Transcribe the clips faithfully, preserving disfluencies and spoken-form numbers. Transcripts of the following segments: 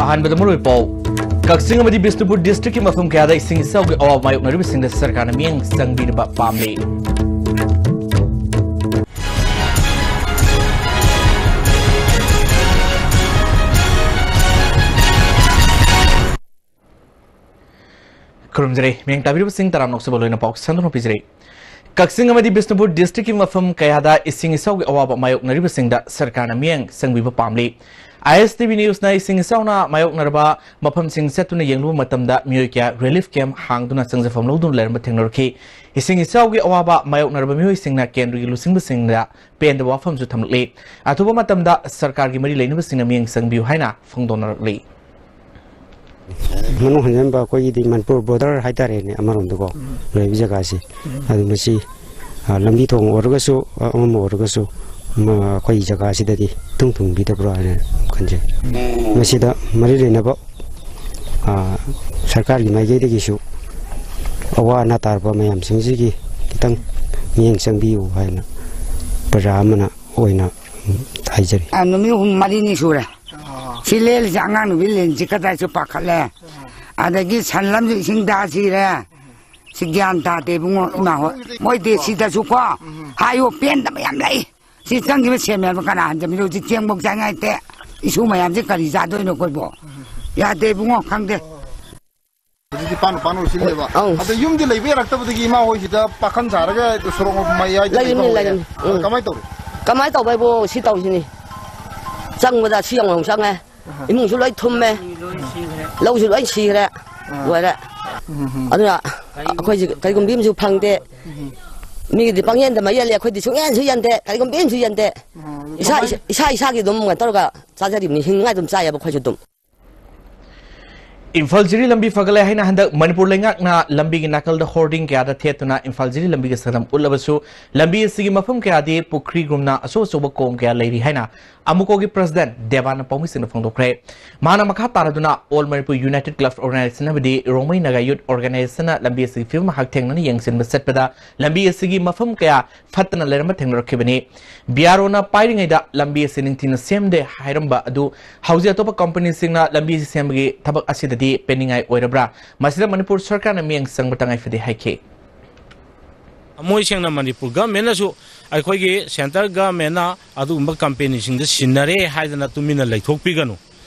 ꯑꯍꯥꯟꯕꯗ ꯃꯔꯨꯑꯣꯏ ꯄꯥꯎ꯫ ꯀꯛꯆꯤꯡ ꯑꯃꯗꯤ ꯕꯤꯁꯅꯨꯄꯨꯔ districtꯀꯤ ꯃꯐꯝ ꯀꯌꯥꯗ ꯏꯁꯤꯡ ꯏꯆꯥꯎꯒꯤ ꯑꯋꯥꯕ ꯃꯥꯌꯣꯛꯅꯔꯤꯕꯁꯤꯡꯗ ꯁꯔꯀꯥꯔꯅ ꯃꯤꯠꯌꯦꯡ ꯆꯪꯕꯤꯅꯕ ꯄꯥꯝꯂꯤ꯫ ꯈꯨꯔꯨꯝꯖꯔꯤ꯫ ꯃꯤꯌꯦꯡ ꯇꯥꯕꯤꯔꯤꯕꯁꯤꯡ ꯇꯔꯥꯝꯅ ꯑꯣꯛꯆꯕ ꯂꯣꯏꯅ ꯄꯥꯎ ꯁꯟꯗꯣꯛꯅ ꯄꯤꯖꯔꯤ꯫ ꯀꯛꯆꯤꯡ ꯑꯃꯗꯤ ꯕꯤꯁꯅꯨꯄꯨꯔ districtꯀꯤ ꯃꯐꯝ ꯀꯌꯥꯗ ꯏꯁꯤꯡ ꯏꯆꯥꯎꯒꯤ ꯑꯋꯥꯕ ꯃꯥꯌꯣꯛꯅꯔꯤꯕꯁꯤꯡꯗ ꯁꯔꯀꯥꯔꯅ ꯃꯤꯠꯌꯦꯡ ꯆꯪꯕꯤꯕ ꯄꯥꯝꯂꯤ꯫ ISTV newsꯅ ꯏꯁꯤꯡ ꯏꯆꯥꯎꯅ ꯃꯥꯌꯣꯛꯅꯔꯕ ꯃꯐꯝꯁꯤꯡ ꯆꯠꯇꯨꯅ ꯌꯦꯡꯂꯨꯕ ꯃꯇꯝꯗ ꯃꯤꯑꯣꯏ ꯀꯌꯥ relief camp ꯍꯥꯡꯗꯨꯅ ꯆꯪꯖꯐꯝ ꯂꯧꯗꯨꯅ ꯂꯩꯔꯝꯕ ꯊꯦꯡꯅꯔꯛꯈꯤ꯫ ꯏꯁꯤꯡ ꯏꯆꯥꯎꯒꯤ ꯑꯋꯥꯕ ꯃꯥꯌꯣꯛꯅꯔꯕ ꯃꯤꯑꯣꯏꯁꯤꯡꯅ ꯀꯦꯟꯗ꯭ꯔꯒꯤ ꯂꯨꯆꯤꯡꯕꯁꯤꯡꯗ ꯄꯦꯟꯗꯕ ꯋꯥꯐꯝꯁꯨ ꯊꯝꯂꯛꯂꯤ꯫ ꯑꯊꯨꯕ ꯃꯇꯝꯗ ꯁꯔꯀꯥꯔꯒꯤ ꯃꯔꯤ ꯂꯩꯅꯕꯁꯤꯡꯅ ꯃꯤꯠꯌꯦꯡ ꯆꯪꯕꯤꯌꯨ ꯍꯥꯏꯅ ꯐꯣꯡꯗꯣꯛꯅꯔꯛꯂꯤ꯫ ꯃꯅꯨꯡ ꯍꯟꯖꯟꯕ ꯑꯩꯈꯣꯏꯒꯤꯗꯤ ꯃꯅꯤꯄꯨꯔ border ꯍꯥꯏꯇꯥꯔꯦꯅꯦ, ꯑꯃꯔꯣꯝꯗꯀꯣ, ꯎꯝ꯫ ꯂꯩꯔꯤꯕ ꯖꯒꯥꯁꯤ꯫ ꯎꯝ꯫ ꯑꯗꯨ ꯃꯁꯤ, ꯑ, ꯂꯝꯕꯤ ꯊꯣꯡ ꯑꯣꯏꯔꯒꯁꯨ, ꯑ, ꯑꯃ ꯑꯣꯏꯔꯒꯁꯨ, ꯃ-, ꯑꯩꯈꯣꯏ ꯖꯒꯥꯁꯤꯗꯗꯤ ꯏꯊꯨꯡ ꯊꯨꯡꯕꯤꯗꯕ꯭ꯔꯥ ꯍꯥꯏꯅ ꯈꯟꯖꯩ꯫ ꯎꯝ꯫ ꯃꯁꯤꯗ ꯃꯔꯤ ꯂꯩꯅꯕ, ꯑ, ꯁꯔꯀꯥꯔꯒꯤ ꯃꯥꯏꯀꯩꯗꯒꯤꯁꯨ ꯑꯋꯥ ꯑꯅꯥ ꯇꯥꯔꯕ ꯃꯌꯥꯝꯁꯤꯡꯁꯤꯒꯤ ꯈꯤꯇꯪ ꯃꯤꯠꯌꯦꯡ ꯆꯪꯕꯤꯌꯨ ꯍꯥꯏꯅ ꯄ꯭ꯔꯖꯥ ꯑꯃꯅ ꯑꯣꯏꯅ ꯍꯥꯏꯖꯔꯤ꯫ ꯑ, ꯅꯨꯃꯤꯠ ꯍꯨꯝ ꯃꯔꯤꯅꯤ ꯁꯨꯔꯦ꯫ ꯑꯥ꯫ ꯁꯤ ꯂꯦꯜꯂꯤꯁꯦ ꯑꯉꯥꯡ ꯅꯨꯄꯤ ꯂꯦꯟꯁꯤ ꯀꯗꯥꯏꯁꯨ ꯄꯥꯈꯠꯂꯦ꯫ ꯑꯥ꯫ ꯑꯗꯒꯤ ꯁꯟ ꯑꯃꯁꯨ ꯏꯁꯤꯡ ꯇꯥ ꯁꯤꯔꯦ꯫ ꯁꯤ ꯒ꯭ꯌꯥꯟ ꯇꯥꯗꯦ ꯏꯕꯨꯡꯉꯣ, ꯏꯃꯥ ꯍꯣꯏ꯫ ꯃꯣꯏ ꯗꯤ ꯁꯤꯗꯁꯨꯀꯣ ꯎꯝ꯫ ꯍꯥꯏꯌꯣ, ꯄꯦꯟꯗꯕ ꯌꯥꯝ ꯂꯩ꯫ ꯁꯤ ꯆꯪꯈꯤꯕ ꯁꯦꯟ ꯃꯌꯥꯝꯗꯣ ꯀꯅꯥ ꯍꯟꯖꯟꯕꯤꯔꯣ? ꯍꯧꯖꯤꯛ ꯆꯦꯡꯐꯧ ꯆꯥꯅꯤꯡꯉꯥꯏ ꯂꯩꯇꯦ꯫ ꯏꯁꯨ ꯃꯌꯥꯝꯁꯦ ꯀꯔꯤ ꯆꯥꯗꯣꯏꯅꯣ ꯑꯩꯈꯣꯏꯕꯣ? ꯌꯥꯗꯦ ꯏꯕꯨꯡꯉꯣ, ꯈꯪꯗꯦ꯫ ꯍꯧꯖꯤꯛꯇꯤ ꯄꯥꯟ ꯄꯥꯟ ꯑꯣꯏꯁꯤꯜꯂꯦꯕ꯫ ꯑꯧ꯫ ꯑꯗꯣ ꯌꯨꯝꯗꯤ ꯂꯩꯕ ꯌꯥꯔꯛꯇꯕꯗꯒꯤ ꯏꯃꯥ ꯍꯣꯏ ꯁꯤꯗ ꯄꯥꯈꯟ ꯁꯥꯔꯒ ꯁꯣꯔꯣꯛ ꯃꯌꯥꯏꯗ ꯂꯩꯕ ꯂꯩꯔꯤꯕꯅꯤ, ꯍꯧꯔꯦ꯫ ꯂꯩꯔꯤꯕꯅꯤ꯫ ꯑꯗꯣ ꯎꯝ꯫ ꯀꯃꯥꯏꯅ ꯇꯧꯔꯤ? ꯀꯃꯥꯏꯅ ꯇꯧꯕ ꯍꯥꯏꯕꯨ ꯁꯤ ꯇꯧꯔꯤꯁꯤꯅꯤ꯫ ꯆꯪꯕꯗ ꯁꯤ ꯌꯥꯝ ꯆꯪꯉꯦ꯫ ꯑꯍ꯫ ꯏꯃꯨꯡꯁꯨ ꯂꯣꯏ ꯊꯨꯝꯃꯦ꯫ ꯂꯣꯏ ꯁꯤꯈ꯭ꯔꯦ꯫ ꯂꯧꯁꯨ ꯂꯣꯏ ꯁꯤꯈ꯭ꯔꯦ꯫ ꯑꯥ꯫ ꯂꯣꯏꯔꯦ꯫ ꯎꯝ, ꯎꯝ꯫ ꯑꯗꯨꯅ ꯑꯩꯈꯣꯏꯁꯤ ꯀꯔꯤꯒꯨꯝꯕꯤ ꯑꯃꯁꯨ ꯐꯪꯗꯦ꯫ ꯎꯝ꯫ ꯃꯤꯒꯤꯗꯤ ꯄꯪꯌꯦꯟꯗ ꯃꯌꯦꯜꯂꯦ, ꯑꯩꯈꯣꯏꯗꯤ ꯁꯨꯡꯌꯦꯟꯁꯨ ꯌꯦꯟꯗꯦ, ꯀꯔꯤꯒꯨꯝꯕꯤ ꯑꯃꯁꯨ ꯌꯦꯟꯗꯦ꯫ ꯑꯣ, ꯏꯁꯥ, ꯀꯃꯥꯏ- ꯏꯁꯥ, ꯏꯁꯥ ꯏꯁꯥꯒꯤ ꯑꯗꯨꯝ ꯀꯩꯅꯣ ꯇꯧꯔꯒ ꯆꯥꯖꯔꯤꯕꯅꯤ, ꯍꯤꯡꯅꯤꯡꯉꯥꯏ ꯑꯗꯨꯝ ꯆꯥꯏꯌꯦꯕ ꯑꯩꯈꯣꯏꯁꯨ ꯑꯗꯨꯝ꯫ ꯏꯝꯐꯥꯜ ꯖꯤꯔꯤ ꯂꯝꯕꯤ ꯐꯒꯠꯂꯦ ꯍꯥꯏꯅ ꯍꯟꯗꯛ ꯃꯅꯤꯄꯨꯔ ꯂꯩꯉꯥꯛꯅ ꯂꯝꯕꯤꯒꯤ ꯅꯥꯀꯜꯗ ꯍꯣꯔꯗꯤꯡ ꯀꯌꯥꯗ ꯊꯦꯠꯇꯨꯅ ꯏꯝꯐꯥꯜ ꯖꯤꯔꯤ ꯂꯝꯕꯤꯒꯤ ꯁꯛꯇꯝ ꯎꯠꯂꯕꯁꯨ, ꯂꯝꯕꯤ ꯑꯁꯤꯒꯤ ꯃꯐꯝ ꯀꯌꯥꯗꯤ ꯄꯨꯈ꯭ꯔꯤꯒꯨꯝꯅ ꯑꯆꯧ ꯑꯆꯧꯕ ꯀꯣꯝ ꯀꯌꯥ ꯂꯩꯔꯤ ꯍꯥꯏꯅ ꯑꯃꯨꯀꯣꯒꯤ ꯄ꯭ꯔꯁꯤꯗꯦꯟꯠ ꯗꯦꯕꯥꯅ ꯄꯥꯎꯃꯤꯁꯤꯡꯗ ꯐꯣꯡꯗꯣꯛꯈ꯭ꯔꯦ꯫ ꯃꯍꯥꯛꯅ ꯃꯈꯥ ꯇꯥꯔꯗꯨꯅ All Manipur United Club Organization, ꯍꯥꯏꯕꯗꯤ ꯔꯣꯡꯃꯩ ꯅꯥꯒꯥ ꯌꯨꯠ ꯑꯣꯔꯒꯅꯥꯏꯖꯦꯁꯟꯅ ꯂꯝꯕꯤ ꯑꯁꯤꯒꯤ ꯐꯤꯕꯝ ꯍꯛꯊꯦꯡꯅꯅ ꯌꯦꯡꯁꯤꯟꯕ ꯆꯠꯄꯗ ꯂꯝꯕꯤ ꯑꯁꯤꯒꯤ ꯃꯐꯝ ꯀꯌꯥ ꯐꯠꯇꯅ ꯂꯩꯔꯝꯕ ꯊꯦꯡꯅꯔꯛꯈꯤꯕꯅꯤ꯫ ꯕꯤ ꯑꯥꯔ ꯑꯣꯅ ꯄꯥꯏꯔꯤꯉꯩꯗ ꯂꯝꯕꯤ ꯑꯁꯤ ꯅꯤꯡꯊꯤꯅ ꯁꯦꯝꯗꯦ ꯍꯥꯏꯔꯝꯕ ꯑꯗꯨ ꯍꯧꯖꯤꯛ ꯑꯇꯣꯞꯄ ꯀꯝꯄꯅꯤꯁꯤꯡꯅ ꯂꯝꯕꯤ ꯑꯁꯤ ꯁꯦꯝꯕꯒꯤ ꯊꯕꯛ ꯑꯁꯤꯗꯗꯤ ꯄꯦꯟꯅꯤꯡꯉꯥꯏ ꯑꯣꯏꯔꯕ꯭ꯔꯥ? ꯃꯁꯤꯗ ꯃꯅꯤꯄꯨꯔ ꯁꯔꯀꯥꯔꯅ ꯃꯤꯠꯌꯦꯡ ꯆꯪꯕ ꯇꯉꯥꯏ ꯐꯗꯦ ꯍꯥꯏꯈꯤ꯫ ꯊꯃꯣꯏ ꯁꯦꯡꯅ ꯃꯅꯤꯄꯨꯔ ꯒꯚꯔꯟꯃꯦꯟꯠꯅꯁꯨ, ꯑꯩꯈꯣꯏꯒꯤ ꯁꯦꯟꯇꯔ ꯒꯚꯔꯟꯃꯦꯟꯠꯅ ꯑꯗꯨꯒꯨꯝꯕ ꯀꯝꯄꯦꯅꯤꯁꯤꯡꯗ ꯁꯤꯟꯅꯔꯦ ꯍꯥꯏꯗꯅ ꯇꯨꯃꯤꯟꯅ ꯂꯩꯊꯣꯛꯄꯤꯒꯅꯨ꯫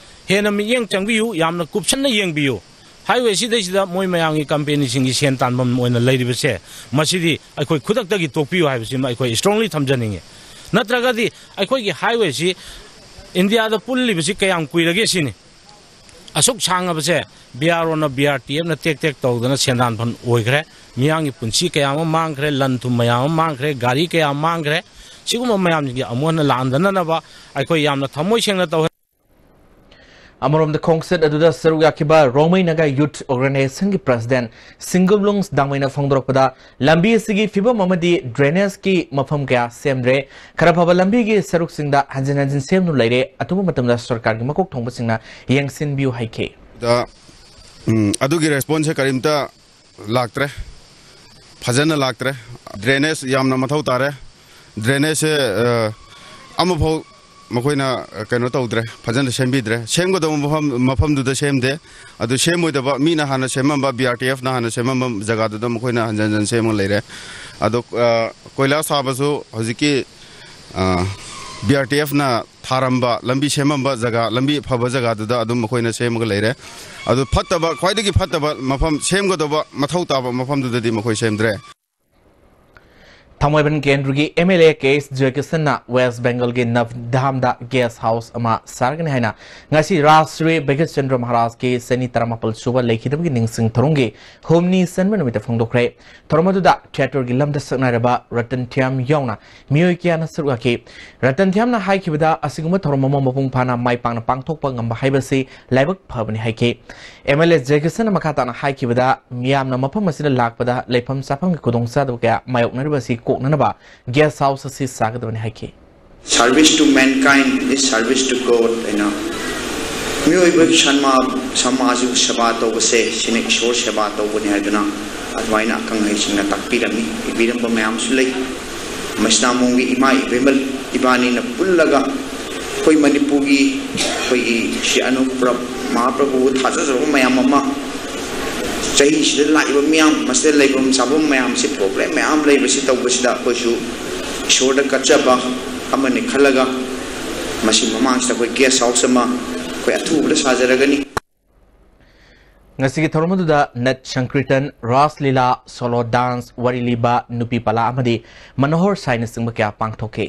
ꯍꯦꯟꯅ ꯃꯤꯠꯌꯦꯡ ꯆꯪꯕꯤꯌꯨ, ꯌꯥꯝꯅ ꯀꯨꯞꯁꯟꯅ ꯌꯦꯡꯕꯤꯌꯨ꯫ ꯍꯥꯏꯋꯦ ꯁꯤꯗꯩꯁꯤꯗ ꯃꯣꯏ ꯃꯌꯥꯝꯒꯤ ꯀꯝꯄꯦꯅꯤꯁꯤꯡꯒꯤ ꯁꯦꯟ ꯇꯥꯟꯐꯝ ꯑꯣꯏꯅ ꯂꯩꯔꯤꯕꯁꯦ, ꯃꯁꯤꯗꯤ ꯑꯩꯈꯣꯏ ꯈꯨꯗꯛꯇꯒꯤ ꯇꯣꯛꯄꯤꯌꯨ ꯍꯥꯏꯕꯁꯤꯃ ꯑꯩꯈꯣꯏ strongly ꯊꯝꯖꯅꯤꯡꯉꯤ꯫ ꯅꯠꯇ꯭ꯔꯒꯗꯤ ꯑꯩꯈꯣꯏꯒꯤ ꯍꯥꯏꯋꯦꯁꯤ ꯏꯟꯗꯤꯌꯥꯗ ꯄꯨꯜꯂꯤꯕꯁꯤ ꯀꯌꯥꯝ ꯀꯨꯏꯔꯒꯦ ꯁꯤꯅꯤ꯫ ꯑꯁꯨꯛ ꯁꯥꯡꯉꯕꯁꯦ ꯕꯤ ꯑꯥꯔ ꯑꯣꯅ, ꯕꯤ ꯑꯥꯔ ꯇꯤ ꯑꯦꯐꯅ ꯇꯦꯛ ꯇꯦꯛ ꯇꯧꯗꯅ ꯁꯦꯟꯗꯥꯟ ꯐꯟ ꯑꯣꯏꯈ꯭ꯔꯦ꯫ ꯃꯤꯌꯥꯝꯒꯤ ꯄꯨꯟꯁꯤ ꯀꯌꯥ ꯑꯃ ꯃꯥꯡꯈ꯭ꯔꯦ, ꯂꯟ ꯊꯨꯝ ꯃꯌꯥꯝ ꯑꯃ ꯃꯥꯡꯈ꯭ꯔꯦ, ꯒꯥꯔꯤ ꯀꯌꯥ ꯑꯃ ꯃꯥꯡꯈ꯭ꯔꯦ꯫ ꯁꯤꯒꯨꯝꯕ ꯃꯌꯥꯝꯁꯤꯡꯁꯦ ꯑꯃꯨꯛ ꯍꯟꯅ ꯂꯥꯛꯍꯟꯗꯅꯕ ꯑꯩꯈꯣꯏ ꯌꯥꯝꯅ ꯊꯃꯣꯏ ꯁꯦꯡꯅ ꯇꯧꯍꯟ- ꯑꯃꯔꯣꯝꯗ, ꯈꯣꯡꯆꯠ ꯑꯗꯨꯗ ꯁꯔꯨꯛ ꯌꯥꯈꯤꯕ ꯔꯣꯡꯃꯩ ꯅꯥꯒꯥ ꯌꯨꯠ ꯑꯣꯔꯒꯅꯥꯏꯖꯦꯁꯟꯒꯤ ꯄ꯭ꯔꯁꯤꯗꯦꯟꯠ ꯁꯤꯡꯒꯨꯝꯂꯨꯡ ꯗꯥꯡꯃꯩꯅ ꯐꯣꯡꯗꯣꯔꯛꯄꯗ, ꯂꯝꯕꯤ ꯑꯁꯤꯒꯤ ꯐꯤꯕꯝ ꯑꯃꯗꯤ ꯗ꯭ꯔꯦꯅꯦꯖꯀꯤ ꯃꯐꯝ ꯀꯌꯥ ꯁꯦꯝꯗ꯭ꯔꯦ, ꯈꯔ ꯐꯕ ꯂꯝꯕꯤꯒꯤ ꯁꯔꯨꯛꯁꯤꯡꯗ ꯍꯟꯖꯤꯟ ꯍꯟꯖꯤꯟ ꯁꯦꯝꯗꯨꯅ ꯂꯩꯔꯦ, ꯑꯊꯨꯕ ꯃꯇꯝꯗ ꯁꯔꯀꯥꯔꯒꯤ ꯃꯀꯣꯛ ꯊꯣꯡꯕꯁꯤꯡꯅ ꯌꯦꯡꯁꯤꯟꯕꯤꯌꯨ ꯍꯥꯏꯈꯤ꯫ ꯗ, ꯎꯝ, ꯑꯗꯨꯒꯤ ꯔꯦꯁꯄꯣꯟꯁꯁꯦ ꯀꯔꯤꯝꯇ ꯂꯥꯛꯇ꯭ꯔꯦ, ꯐꯖꯅ ꯂꯥꯛꯇ꯭ꯔꯦ꯫ ꯗ꯭ꯔꯦꯅꯦꯖ ꯌꯥꯝꯅ ꯃꯊꯧ ꯇꯥꯔꯦ꯫ ꯗ꯭ꯔꯦꯅꯦꯖꯁꯦ, ꯑ, ꯑꯃꯐꯥꯎ ꯃꯈꯣꯏꯅ, ꯑ, ꯀꯩꯅꯣ ꯇꯧꯗ꯭ꯔꯦ, ꯐꯖꯅ ꯁꯦꯝꯕꯤꯗ꯭ꯔꯦ꯫ ꯁꯦꯝꯒꯗꯧꯕ ꯃꯐꯝ, ꯃꯐꯝꯗꯨꯗ ꯁꯦꯝꯗꯦ꯫ ꯑꯗꯨ ꯁꯦꯝꯃꯣꯏꯗꯕ, ꯃꯤꯅ ꯍꯥꯟꯅ ꯁꯦꯝꯃꯝꯕ, ꯕꯤ ꯑꯥꯔ ꯇꯤ ꯑꯦꯐꯅ ꯍꯥꯟꯅ ꯁꯦꯝꯃꯝꯕ ꯖꯒꯥꯗꯨꯗ ꯃꯈꯣꯏꯅ ꯍꯟꯖꯟ ꯍꯟꯖꯟ ꯁꯦꯝꯃꯒ ꯂꯩꯔꯦ꯫ ꯑꯗꯣ, ꯑ, ꯀꯣꯏꯂꯥꯁ ꯊꯥꯕꯁꯨ ꯍꯧꯖꯤꯛꯀꯤ, ꯑ, ꯕꯤ ꯑꯥꯔ ꯇꯤ ꯑꯦꯐꯅ ꯊꯥꯔꯝꯕ, ꯂꯝꯕꯤ ꯁꯦꯝꯃꯝꯕ ꯖꯒꯥ, ꯂꯝꯕꯤ ꯐꯕ ꯖꯒꯥꯗꯨꯗ ꯑꯗꯨꯝ ꯃꯈꯣꯏꯅ ꯁꯦꯝꯃꯒ ꯂꯩꯔꯦ꯫ ꯑꯗꯨ ꯐꯠꯇꯕ, ꯈ꯭ꯋꯥꯏꯗꯒꯤ ꯐꯠꯇꯕ ꯃꯐꯝ, ꯁꯦꯝꯒꯗꯧꯕ ꯃꯊꯧ ꯇꯥꯕ ꯃꯐꯝꯗꯨꯗꯗꯤ ꯃꯈꯣꯏ ꯁꯦꯝꯗ꯭ꯔꯦ꯫ ꯊꯥꯡꯃꯩꯕꯟ ꯀꯦꯟꯗ꯭ꯔꯒꯤ M L A K S ꯖꯌꯀꯤꯁꯟꯅ ꯋꯦꯁ ꯕꯦꯡꯒꯜꯒꯤ ꯅꯕꯙꯥꯝꯗ ꯒꯦꯁ ꯍꯥꯎꯁ ꯑꯃ ꯁꯥꯔꯒꯅꯤ ꯍꯥꯏꯅ ꯉꯁꯤ ꯔꯥꯖꯁ꯭ꯔꯤ ꯚꯒꯠ ꯆꯟꯗ꯭ꯔ ꯃꯍꯥꯔꯥꯖꯀꯤ ꯆꯅꯤ ꯇꯔꯥꯃꯥꯄꯜ ꯁꯨꯕ ꯂꯩꯈꯤꯗꯕꯒꯤ ꯅꯤꯡꯁꯤꯡ ꯊꯧꯔꯝꯒꯤ ꯍꯨꯝꯅꯤ ꯆꯟꯕ ꯅꯨꯃꯤꯠꯇ ꯐꯣꯡꯗꯣꯛꯈ꯭ꯔꯦ꯫ ꯊꯧꯔꯝ ꯑꯗꯨꯗ ꯊꯤꯌꯦꯇꯔꯒꯤ ꯂꯝꯗ ꯁꯛꯅꯥꯏꯔꯕ ꯔꯇꯟ ꯊ꯭ꯌꯥꯝ ꯌꯥꯎꯅ ꯃꯤꯑꯣꯏ ꯀꯌꯥꯅ ꯁꯔꯨꯛ ꯌꯥꯈꯤ꯫ ꯔꯇꯟ ꯊ꯭ꯌꯥꯝꯅ ꯍꯥꯏꯈꯤꯕꯗ, ꯑꯁꯤꯒꯨꯝꯕ ꯊꯧꯔꯝ ꯑꯃ ꯃꯄꯨꯡ ꯐꯥꯅ ꯃꯥꯏ ꯄꯥꯛꯅ ꯄꯥꯡꯊꯣꯛꯄ ꯉꯝꯕ ꯍꯥꯏꯕꯁꯤ ꯂꯥꯏꯕꯛ ꯐꯕꯅꯤ ꯍꯥꯏꯈꯤ꯫ ꯑꯦꯝ ꯑꯦꯜ ꯑꯦ ꯖꯦꯀꯤꯁꯟꯅ ꯃꯈꯥ ꯇꯥꯅ ꯍꯥꯏꯈꯤꯕꯗ, ꯃꯤꯌꯥꯝꯅ ꯃꯐꯝ ꯑꯁꯤꯗ ꯂꯥꯛꯄꯗ ꯂꯩꯐꯝ ꯆꯥꯐꯝꯒꯤ ꯈꯨꯗꯣꯡꯆꯥꯗꯕ ꯀꯌꯥ ꯃꯥꯌꯣꯛꯅꯔꯤꯕ ꯑꯁꯤ ꯀꯣꯛꯅꯅꯕ ꯒꯦꯁ ꯍꯥꯎꯁ ꯑꯁꯤ ꯁꯥꯒꯗꯕꯅꯤ ꯍꯥꯏꯈꯤ꯫ Service to mankind is service to God ꯍꯥꯏꯅ, ꯃꯤꯑꯣꯏꯕ ꯁꯟꯃꯥ-, ꯁꯃꯥꯖꯕꯨ ꯁꯦꯕꯥ ꯇꯧꯕꯁꯦ, ꯁꯤꯅ ꯏꯁꯣꯔ ꯁꯦꯕꯥ ꯇꯧꯕꯅꯤ ꯍꯥꯏꯗꯨꯅ ꯑꯗꯨꯃꯥꯏꯅ ꯑꯈꯪ ꯑꯍꯩꯁꯤꯡꯅ ꯇꯥꯛꯄꯤꯔꯝꯃꯤ, ꯏꯕꯤꯔꯝꯕ ꯃꯌꯥꯝꯁꯨ ꯂꯩ꯫ ꯃꯁꯤꯅ ꯃꯑꯣꯡꯒꯤ ꯏꯃꯥ ꯏꯕꯦꯝꯃ ꯏꯕꯥꯅꯤꯅ ꯄꯨꯜꯂꯒ ꯑꯩꯈꯣꯏ ꯃꯅꯤꯄꯨꯔꯒꯤ, ꯑꯩꯈꯣꯏꯒꯤ ꯁ꯭ꯔꯤ ꯑꯅꯨꯄ꯭ꯔꯚ ꯃꯍꯥꯄ꯭ꯔꯚꯨꯕꯨ ꯊꯥꯖꯖꯕ ꯃꯌꯥꯝ ꯑꯃ, ꯆꯍꯤꯁꯤꯗ ꯂꯥꯛꯏꯕ ꯃꯤꯌꯥꯝ, ꯃꯁꯤꯗ ꯂꯩꯐꯝ ꯆꯥꯐꯝ ꯃꯌꯥꯝꯁꯤ, problem ꯃꯌꯥꯝ ꯂꯩꯕꯁꯤ ꯇꯧꯕꯁꯤꯗ ꯑꯩꯈꯣꯏꯁꯨ ꯏꯁꯣꯔꯗ ꯀꯠꯆꯕ ꯑꯃꯅꯤ ꯈꯜꯂꯒ ꯃꯁꯤ ꯃꯃꯥꯡꯁꯤꯗ ꯑꯩꯈꯣꯏ ꯒꯦꯁ ꯍꯥꯎꯁ ꯑꯃ ꯑꯩꯈꯣꯏ ꯑꯊꯨꯕꯗ ꯁꯥꯖꯔꯒꯅꯤ꯫ ꯉꯁꯤꯒꯤ ꯊꯧꯔꯝ ꯑꯗꯨꯗ ꯅꯠ ꯁꯪꯀ꯭ꯔꯤꯇꯟ, ꯔꯥꯁ ꯂꯤꯂꯥ, ꯁꯣꯂꯣ ꯗꯥꯟꯁ, ꯋꯥꯔꯤ ꯂꯤꯕ, ꯅꯨꯄꯤ ꯄꯂꯥ ꯑꯃꯗꯤ ꯃꯅꯣꯍꯔ ꯁꯥꯏꯅꯆꯤꯡꯕ ꯀꯌꯥ ꯄꯥꯡꯊꯣꯛꯈꯤ꯫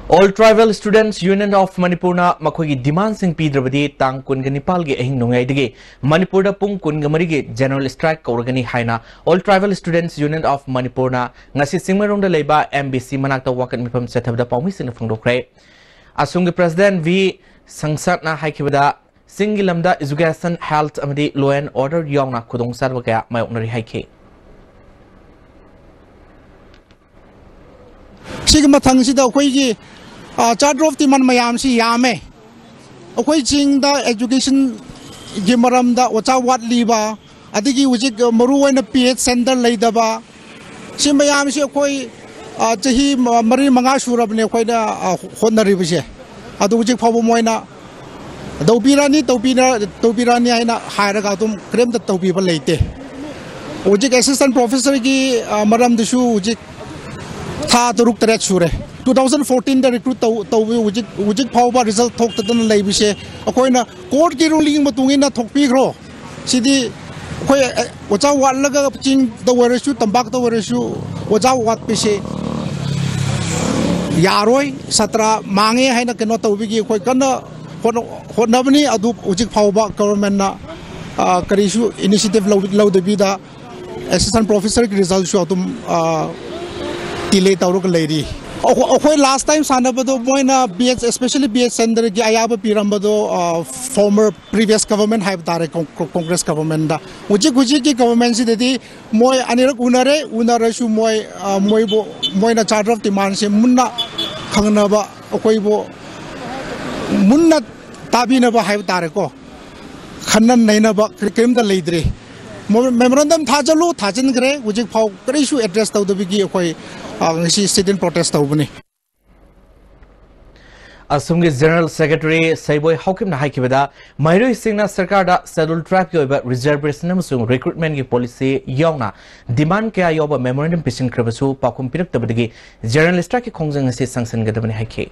All Tribal Students Union of Manipurꯅ ꯃꯈꯣꯏꯒꯤ ꯗꯤꯃꯥꯟꯁꯤꯡ ꯄꯤꯗ꯭ꯔꯕꯗꯤ ꯇꯥꯡ ꯀꯨꯟꯒ ꯅꯤꯄꯥꯜꯒꯤ ꯑꯍꯤꯡ ꯅꯣꯡꯌꯥꯏꯗꯒꯤ ꯃꯅꯤꯄꯨꯔꯗ ꯄꯨꯡ ꯀꯨꯟꯒ ꯃꯔꯤꯒꯤ general strike ꯀꯧꯔꯒꯅꯤ ꯍꯥꯏꯅ All Tribal Students Union of Manipurꯅ ꯉꯁꯤ ꯆꯤꯡꯃꯩꯔꯣꯡꯗ ꯂꯩꯕ M B C ꯃꯅꯥꯛꯇ ꯋꯥꯀꯠ ꯃꯤꯐꯝ ꯆꯠꯊꯕꯗ ꯄꯥꯎꯃꯤꯁꯤꯡꯅ ꯐꯣꯡꯗꯣꯛꯈ꯭ꯔꯦ꯫ ꯑꯁꯣꯝꯒꯤ president V ꯁꯪꯁꯠꯅ ꯍꯥꯏꯈꯤꯕꯗ, ꯆꯤꯡꯒꯤ ꯂꯝꯗ education, health ꯑꯃꯗꯤ law and order ꯌꯥꯎꯅ ꯈꯨꯗꯣꯡꯆꯥꯗꯕ ꯀꯌꯥ ꯃꯥꯌꯣꯛꯅꯔꯤ ꯍꯥꯏꯈꯤ꯫ ꯁꯤꯒꯤ ꯃꯊꯪꯁꯤꯗ ꯑꯩꯈꯣꯏꯒꯤ, ꯑ, charter of demand ꯃꯌꯥꯝꯁꯤ ꯌꯥꯝꯃꯦ꯫ ꯑꯩꯈꯣꯏ ꯆꯤꯡꯗ educationꯒꯤ ꯃꯔꯝꯗ ꯑꯣꯖꯥ ꯋꯥꯠꯂꯤꯕ, ꯑꯗꯒꯤ ꯍꯧꯖꯤꯛ ꯃꯔꯨꯑꯣꯏꯅ P H center ꯂꯩꯇꯕ, ꯁꯤ ꯃꯌꯥꯝꯁꯤ ꯑꯩꯈꯣꯏ, ꯑ, ꯆꯍꯤ ꯃ-, ꯃꯔꯤ ꯃꯉꯥ ꯁꯨꯔꯕꯅꯦ ꯑꯩꯈꯣꯏꯅ, ꯑ, ꯍꯣꯠꯅꯔꯤꯕꯁꯦ꯫ ꯑꯗꯨ ꯍꯧꯖꯤꯛ ꯐꯥꯎꯕ ꯃꯣꯏꯅ ꯇꯧꯕꯤꯔꯅꯤ, ꯇꯧꯕꯤꯔ-, ꯇꯧꯕꯤꯔꯅꯤ ꯍꯥꯏꯅ ꯍꯥꯏꯔꯒ ꯑꯗꯨꯝ ꯀꯔꯤꯝꯇ ꯇꯧꯕꯤꯕ ꯂꯩꯇꯦ꯫ ꯍꯧꯖꯤꯛ assistant professorꯒꯤ, ꯑ, ꯃꯔꯝꯗꯁꯨ ꯍꯧꯖꯤꯛ ꯊꯥ ꯇꯔꯨꯛ ꯇꯔꯦꯠ ꯁꯨꯔꯦ꯫ Two thousand fourteen ꯗ recruit ꯇꯧ ꯇꯧꯕ ꯍꯧꯖꯤꯛ ꯍꯧꯖꯤꯛ ꯐꯥꯎꯕ result ꯊꯣꯛꯇꯗꯅ ꯂꯩꯕꯁꯦ, ꯑꯩꯈꯣꯏꯅ court ꯀꯤ ruling ꯃꯇꯨꯡ ꯏꯟꯅ ꯊꯣꯛꯄꯤꯈ꯭ꯔꯣ꯫ ꯁꯤꯗꯤ ꯑꯩꯈꯣꯏ ꯑꯦ, ꯑꯦ, ꯑꯣꯖꯥ ꯋꯥꯠꯂꯒ ꯆꯤꯡꯗ ꯑꯣꯏꯔꯁꯨ ꯇꯝꯄꯥꯛꯇ ꯑꯣꯏꯔꯁꯨ ꯑꯣꯖꯥ ꯋꯥꯠꯄꯁꯦ ꯌꯥꯔꯣꯏ꯫ ꯁꯥꯇ꯭ꯔ ꯃꯥꯡꯉꯦ ꯍꯥꯏꯅ ꯀꯩꯅꯣ ꯇꯧꯕꯒꯤ ꯑꯩꯈꯣꯏ ꯀꯟꯅ ꯍꯣꯠꯅ ꯍꯣꯠꯅꯕꯅꯤ꯫ ꯑꯗꯨ ꯍꯧꯖꯤꯛ ꯐꯥꯎꯕ government ꯅ, ꯑ, ꯀꯔꯤꯁꯨ initiative ꯂꯧ ꯂꯧꯗꯕꯤꯗ assistant professor ꯒꯤ result ꯁꯨ ꯑꯗꯨꯝ, ꯑ, delay ꯇꯧꯔꯒ ꯂꯩꯔꯤ꯫ ꯑꯩꯈꯣꯏ ꯑꯩꯈꯣꯏ last time ꯁꯥꯟꯅꯕꯗꯣ ꯃꯣꯏꯅ B H, especially B H Chandra ꯒꯤ ꯑꯌꯥꯕ ꯄꯤꯔꯝꯕꯗꯣ, ꯑ, former previous government ꯍꯥꯏꯕ ꯇꯥꯔꯦ, ꯀꯣꯡ ꯀꯣꯡ Congress government ꯗ꯫ ꯍꯧꯖꯤꯛ ꯍꯧꯖꯤꯛꯀꯤ government ꯁꯤꯗꯗꯤ ꯃꯣꯏ ꯑꯅꯤꯔꯛ ꯎꯅꯔꯦ꯫ ꯎꯅꯔꯁꯨ ꯃꯣꯏ, ꯑ, ꯃꯣꯏꯕꯨ ꯃꯣꯏꯅ Charter of Demand ꯁꯦ ꯃꯨꯟꯅ ꯈꯪꯅꯕ, ꯑꯩꯈꯣꯏꯕꯨ ꯃꯨꯟꯅ ꯇꯥꯕꯤꯅꯕ ꯍꯥꯏꯕ ꯇꯥꯔꯦꯀꯣ, ꯈꯟꯅ ꯅꯩꯅꯕ ꯀꯔꯤ ꯀꯔꯤꯝꯇ ꯂꯩꯇ꯭ꯔꯤ꯫ Memorandum ꯊꯥꯖꯤꯜꯂꯨ ꯊꯥꯖꯤꯟꯈ꯭ꯔꯦ, ꯍꯧꯖꯤꯛ ꯐꯥꯎ ꯀꯔꯤꯁꯨ address ꯇꯧꯗꯕꯒꯤ ꯑꯩꯈꯣꯏ, ꯑ, ꯉꯁꯤ sit in protest ꯇꯧꯕꯅꯤ꯫ ꯑꯁꯣꯝꯒꯤ General Secretary ꯁꯩꯕꯣꯏ ꯍꯥꯎꯀꯤꯞꯅ ꯍꯥꯏꯈꯤꯕꯗ, ꯃꯍꯩꯔꯣꯏꯁꯤꯡꯅ ꯁꯔꯀꯥꯔꯗ Scheduled Tribe ꯀꯤ ꯑꯣꯏꯕ reservation ꯑꯃꯁꯨꯡ recruitment ꯀꯤ policy ꯌꯥꯎꯅ demand ꯀꯌꯥ ꯌꯥꯎꯕ memorandum ꯄꯤꯁꯤꯟꯈ꯭ꯔꯕꯁꯨ ꯄꯥꯎꯈꯨꯝ ꯄꯤꯔꯛꯇꯕꯗꯒꯤ General Strike ꯀꯤ ꯈꯣꯡꯖꯪ ꯑꯁꯤ ꯆꯪꯁꯤꯟꯒꯗꯕꯅꯤ ꯍꯥꯏꯈꯤ꯫